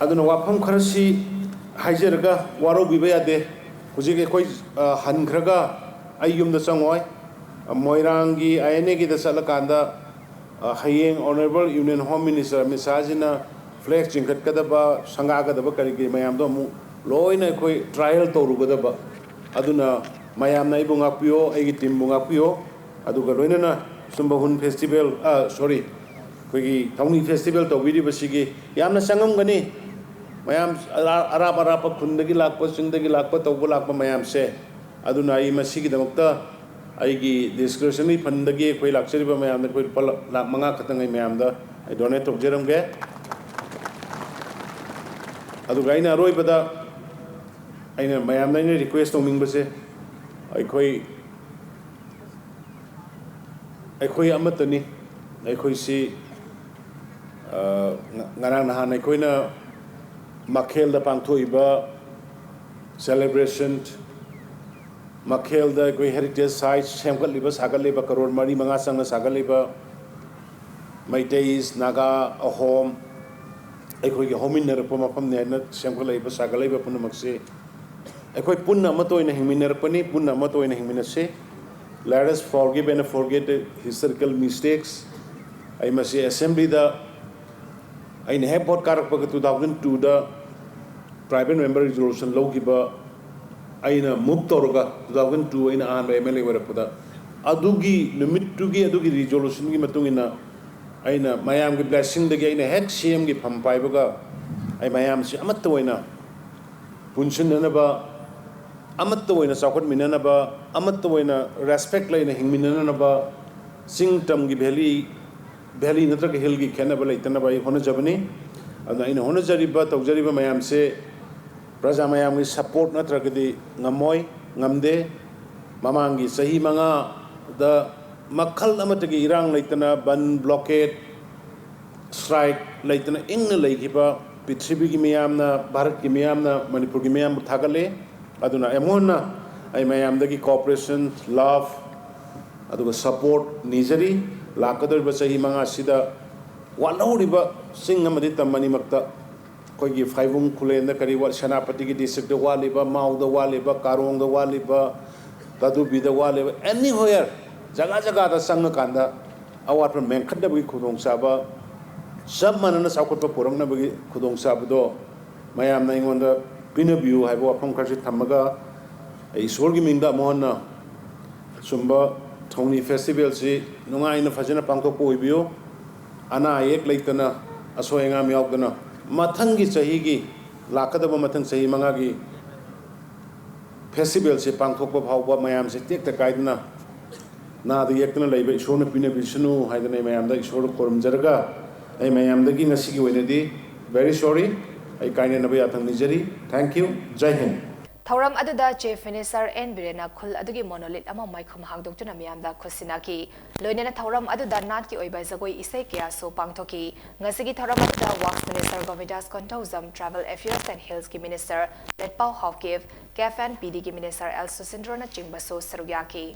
ꯑꯗꯨꯅ ꯋꯥꯐꯝ ꯈꯔꯁꯤ ꯍꯥꯏꯖꯔꯒ ꯋꯥꯔꯧꯕꯤꯕ ꯌꯥꯗꯦ꯫ ꯍꯧꯖꯤꯛ ꯑꯩꯈꯣꯏ, ꯑ, ꯍꯟꯈ꯭ꯔꯒ ꯑꯩ ꯌꯨꯝꯗ ꯆꯪꯉꯣꯏ꯫ ꯃꯣꯏꯔꯥꯡꯒꯤ ꯑꯥꯏ ꯑꯦꯟ ꯑꯦꯒꯤꯗ ꯆꯠꯂꯀꯥꯟꯗ, ꯑ, ꯍꯌꯦꯡ Honourable Union Home Minister Amit ꯁꯥꯍꯖꯤꯅ flag ꯆꯤꯡꯈꯠꯀꯗꯕ, ꯁꯪꯒꯥꯒꯗꯕ ꯀꯔꯤ ꯀꯔꯤ ꯃꯌꯥꯝꯗꯣ ꯑꯃꯨꯛ ꯂꯣꯏꯅ ꯑꯩꯈꯣꯏ trial ꯇꯧꯔꯨꯒꯗꯕ꯫ ꯑꯗꯨꯅ ꯃꯌꯥꯝꯅ ꯑꯩꯕꯨ ꯉꯥꯛꯄꯤꯌꯣ, ꯑꯩꯒꯤ teamꯕꯨ ꯉꯥꯛꯄꯤꯌꯣ꯫ ꯑꯗꯨꯒ ꯂꯣꯏꯅꯅ ꯁꯨꯝꯕ ꯍꯨꯟ festival, ꯑ, sorry, ꯑꯩꯈꯣꯏꯒꯤ ꯊꯧꯅꯤ festival ꯇꯧꯕꯤꯔꯤꯕꯁꯤꯒꯤ ꯌꯥꯝꯅ ꯆꯪꯉꯝꯒꯅꯤ꯫ ꯃꯌꯥꯝ ꯑꯔꯥ-, ꯑꯔꯥꯞ ꯑꯔꯥꯞꯄ ꯈꯨꯟꯗꯒꯤ ꯂꯥꯛꯄ, ꯆꯤꯡꯗꯒꯤ ꯂꯥꯛꯄ, ꯇꯧꯕ ꯂꯥꯛꯄ ꯃꯌꯥꯝꯁꯦ꯫ ꯑꯗꯨꯅ ꯑꯩ ꯃꯁꯤꯒꯤꯗꯃꯛꯇ ꯑꯩꯒꯤ discretionary fundꯗꯒꯤ ꯑꯩꯈꯣꯏ ꯂꯥꯛꯆꯔꯤꯕ ꯃꯌꯥꯝꯗ ꯑꯩꯈꯣꯏ ꯂꯨꯄꯥ ꯂꯥ-, ꯂꯥꯈ ꯃꯉꯥ ꯈꯛꯇꯪ ꯑꯩ ꯃꯌꯥꯝꯗ ꯑꯩ donate ꯇꯧꯖꯔꯝꯒꯦ꯫ ꯑꯗꯨꯒ ꯑꯩꯅ ꯑꯔꯣꯏꯕꯗ ꯑꯩꯅ ꯃꯌꯥꯝꯗ ꯑꯩꯅ request ꯇꯧꯅꯤꯡꯕꯁꯦ, ꯑꯩꯈꯣꯏ, ꯑꯩꯈꯣꯏ ꯑꯃꯠꯇꯅꯤ꯫ ꯑꯩꯈꯣꯏꯁꯤ, ꯑ, ꯉ-, ꯉꯔꯥꯡ ꯅꯍꯥꯟ ꯑꯩꯈꯣꯏꯅ ꯃꯈꯦꯜꯗ ꯄꯥꯡꯊꯣꯛꯏꯕ celebration, ꯃꯈꯦꯜꯗ ꯑꯩꯈꯣꯏ heritage site ꯁꯦꯝꯒꯠꯂꯤꯕ, ꯁꯥꯒꯠꯂꯤꯕ, ꯀꯔꯣꯔ ꯃꯔꯤ ꯃꯉꯥ ꯆꯪꯅ ꯁꯥꯒꯠꯂꯤꯕ, ꯃꯩꯇꯩ, ꯅꯥꯒꯥ, ꯑꯍꯣꯝ, ꯑꯩꯈꯣꯏꯒꯤ ꯍꯧꯃꯤꯟꯅꯔꯛꯄ ꯃꯐꯝꯅꯤ ꯍꯥꯏꯅ ꯁꯦꯝꯒꯠꯂꯛꯏꯕ, ꯁꯥꯒꯠꯂꯛꯏꯕ ꯄꯨꯝꯅꯃꯛꯁꯤ ꯑꯩꯈꯣꯏ ꯄꯨꯟꯅ ꯑꯃꯠꯇ ꯑꯣꯏꯅ ꯍꯤꯡꯃꯤꯟꯅꯔꯛꯄꯅꯤ, ꯄꯨꯟꯅ ꯑꯃꯠꯇ ꯑꯣꯏꯅ ꯍꯤꯡꯃꯤꯟꯅꯁꯤ꯫ Let us forgive and forget the historical mistakes꯫ ꯑꯩ ꯃꯁꯤ assemblyꯗ ꯑꯩꯅ ꯍꯦꯛ vote ꯀꯥꯔꯛꯄꯒ two thousand twoꯗ tribal member resolution ꯂꯧꯈꯤꯕ ꯑꯩꯅ move ꯇꯧꯔꯒ two thousand two ꯑꯩꯅ ꯑꯍꯥꯟꯕ M L A ꯑꯣꯏꯔꯛꯄꯗ ꯑꯗꯨꯒꯤ ꯅꯨꯃꯤꯠꯇꯨꯒꯤ ꯑꯗꯨꯒꯤ resolutionꯒꯤ ꯃꯇꯨꯡ ꯏꯟꯅ ꯑꯩꯅ ꯃꯌꯥꯝꯒꯤ blessingꯗꯒꯤ ꯑꯩꯅ ꯍꯦꯛ C Mꯒꯤ ꯐꯝ ꯄꯥꯏꯕꯒ ꯑꯩ ꯃꯌꯥꯝꯁꯤ ꯑꯃꯠꯇ ꯑꯣꯏꯅ ꯄꯨꯟꯁꯤꯟꯅꯅꯕ, ꯑꯃꯠꯇ ꯑꯣꯏꯅ ꯆꯥꯎꯈꯠꯃꯤꯟꯅꯅꯕ, ꯑꯃꯠꯇ ꯑꯣꯏꯅ respect ꯂꯩꯅ ꯍꯤꯡꯃꯤꯟꯅꯅꯕ, ꯆꯤꯡ ꯇꯝꯒꯤ valley, valley ꯅꯠꯇ꯭ꯔꯒ hillꯒꯤ ꯈꯦꯠꯅꯕ ꯂꯩꯇꯅꯕ ꯑꯩ ꯍꯣꯠꯅꯖꯕꯅꯤ꯫ ꯑꯗꯨꯅ ꯑꯩꯅ ꯍꯣꯠꯅꯖꯔꯤꯕ, ꯇꯧꯖꯔꯤꯕ ꯃꯌꯥꯝꯁꯦ ꯄ꯭ꯔꯖꯥ ꯃꯌꯥꯝꯒꯤ support ꯅꯠꯇ꯭ꯔꯒꯗꯤ ꯉꯝꯃꯣꯏ, ꯉꯝꯗꯦ꯫ ꯃꯃꯥꯡꯒꯤ ꯆꯍꯤ ꯃꯉꯥꯗ ꯃꯈꯜ ꯑꯃꯠꯇꯒꯤ ꯏꯔꯥꯡ ꯂꯩꯇꯅ, ꯕꯟ, blockade, strike ꯂꯩꯇꯅ ꯏꯪꯅ ꯂꯩꯈꯤꯕ ꯄ꯭ꯔꯤꯊꯤꯕꯤꯒꯤ ꯃꯤꯌꯥꯝꯅ, ꯚꯥꯔꯠꯀꯤ ꯃꯤꯌꯥꯝꯅ ꯃꯅꯤꯄꯨꯔꯒꯤ ꯃꯤꯌꯥꯝꯕꯨ ꯊꯥꯒꯠꯂꯤ꯫ ꯑꯗꯨꯅ ꯑꯃꯨꯛ ꯍꯟꯅ ꯑꯩ ꯃꯌꯥꯝꯗꯒꯤ cooperation, love, ꯑꯗꯨꯒ support ꯅꯤꯖꯔꯤ꯫ ꯂꯥꯛꯀꯗꯧꯔꯤꯕ ꯆꯍꯤ ꯃꯉꯥꯁꯤꯗ ꯋꯥꯠꯍꯧꯔꯤꯕ ꯆꯤꯡ ꯑꯃꯗꯤ ꯇꯝ ꯑꯅꯤꯃꯛꯇ ꯑꯩꯈꯣꯏꯒꯤ ꯐꯥꯏꯕꯨꯡ ꯈꯨꯂꯦꯟꯗ ꯀꯔꯤ ꯋꯥꯠ, ꯁꯦꯅꯥꯄꯇꯤꯒꯤ districtꯇ ꯋꯥꯠꯂꯤꯕ, ꯃꯥꯎꯗ ꯋꯥꯠꯂꯤꯕ, ꯀꯥꯔꯣꯡꯗ ꯋꯥꯠꯂꯤꯕ, ꯇꯥꯗꯨꯕꯤꯗ ꯋꯥꯠꯂꯤꯕ, anywhere ꯖꯒꯥ ꯖꯒꯥꯗ ꯆꯪꯉꯀꯥꯟꯗ ꯑꯋꯥꯠꯄ ꯃꯦꯟꯈꯠꯅꯕꯒꯤ ꯈꯨꯗꯣꯡꯆꯥꯕ, ꯆꯞ ꯃꯥꯟꯅꯅ ꯆꯥꯎꯈꯠꯄ ꯄꯨꯔꯛꯅꯕꯒꯤ ꯈꯨꯗꯣꯡꯆꯥꯕꯗꯣ ꯃꯌꯥꯝꯅ ꯑꯩꯉꯣꯟꯗ ꯄꯤꯅꯕꯤꯌꯨ ꯍꯥꯏꯕ ꯋꯥꯐꯝ ꯈꯔꯁꯤ ꯊꯝꯃꯒ, ꯑꯩ ꯏꯁꯣꯔꯒꯤ ꯃꯤꯡꯗ ꯑꯃꯨꯛ ꯍꯟꯅ ꯁꯨꯝꯕ ꯊꯧꯅꯤ festivalꯁꯤ ꯅꯨꯡꯉꯥꯏꯅ ꯐꯖꯅ ꯄꯥꯡꯊꯣꯛꯄ ꯑꯣꯏꯕꯤꯌꯨ꯫ ꯑꯅꯥ ꯑꯌꯦꯛ ꯂꯩꯇꯅ, ꯑꯁꯣꯏ ꯑꯉꯥꯝ ꯌꯥꯎꯗꯅ, ꯃꯊꯪꯒꯤ ꯆꯍꯤꯒꯤ, ꯂꯥꯛꯀꯗꯕ ꯃꯊꯪ ꯆꯍꯤ ꯃꯉꯥꯒꯤ festivalꯁꯤ ꯄꯥꯡꯊꯣꯛꯄ ꯐꯥꯎꯕ ꯃꯌꯥꯝꯁꯦ ꯇꯦꯛꯇ ꯀꯥꯏꯗꯅ, ꯅꯥꯗ ꯌꯦꯛꯇꯅ ꯂꯩꯕ ꯏꯁꯣꯔꯅ ꯄꯤꯅꯕꯤꯁꯅꯨ ꯍꯥꯏꯗꯅ ꯑꯩ ꯃꯌꯥꯝꯗ ꯏꯁꯣꯔꯗ ꯈꯨꯔꯨꯝꯖꯔꯒ, ꯑꯩ ꯃꯌꯥꯝꯗꯒꯤ ꯉꯁꯤꯒꯤ ꯑꯣꯏꯅꯗꯤ very sorry, ꯑꯩ ꯀꯥꯏꯅꯅꯕ ꯌꯥꯊꯪ ꯅꯤꯖꯔꯤ꯫ Thank you. ꯖꯥꯏ ꯍꯤꯟꯗ꯫ ꯊꯧꯔꯝ ꯑꯗꯨꯗ Chief Minister ꯑꯦꯟ ꯕꯤꯔꯦꯟꯅ ꯈꯨꯜ ꯑꯗꯨꯒꯤ monolith ꯑꯃ ꯃꯥꯏꯈꯨꯝ ꯍꯥꯡꯗꯣꯛꯇꯨꯅ ꯃꯤꯌꯥꯝꯗ ꯈꯨꯠꯁꯤꯟꯅꯈꯤ꯫ ꯂꯣꯏꯅꯅ ꯊꯧꯔꯝ ꯑꯗꯨꯗ ꯅꯥꯠꯀꯤ ꯑꯣꯏꯕ ꯖꯒꯣꯏ ꯏꯁꯩ ꯀꯌꯥꯁꯨ ꯄꯥꯡꯊꯣꯛꯈꯤ꯫ ꯉꯁꯤꯒꯤ ꯊꯧꯔꯝ ꯑꯗꯨꯗ Works Minister Govindas Konthoujam, Tribal Affairs and Hillsꯀꯤ Minister Letpao Haokip, CAF and PDꯒꯤ Minister ꯑꯦꯜ ꯁꯨꯁꯤꯟꯗ꯭ꯔꯣꯅꯆꯤꯡꯕꯁꯨ ꯁꯔꯨꯛ ꯌꯥꯈꯤ꯫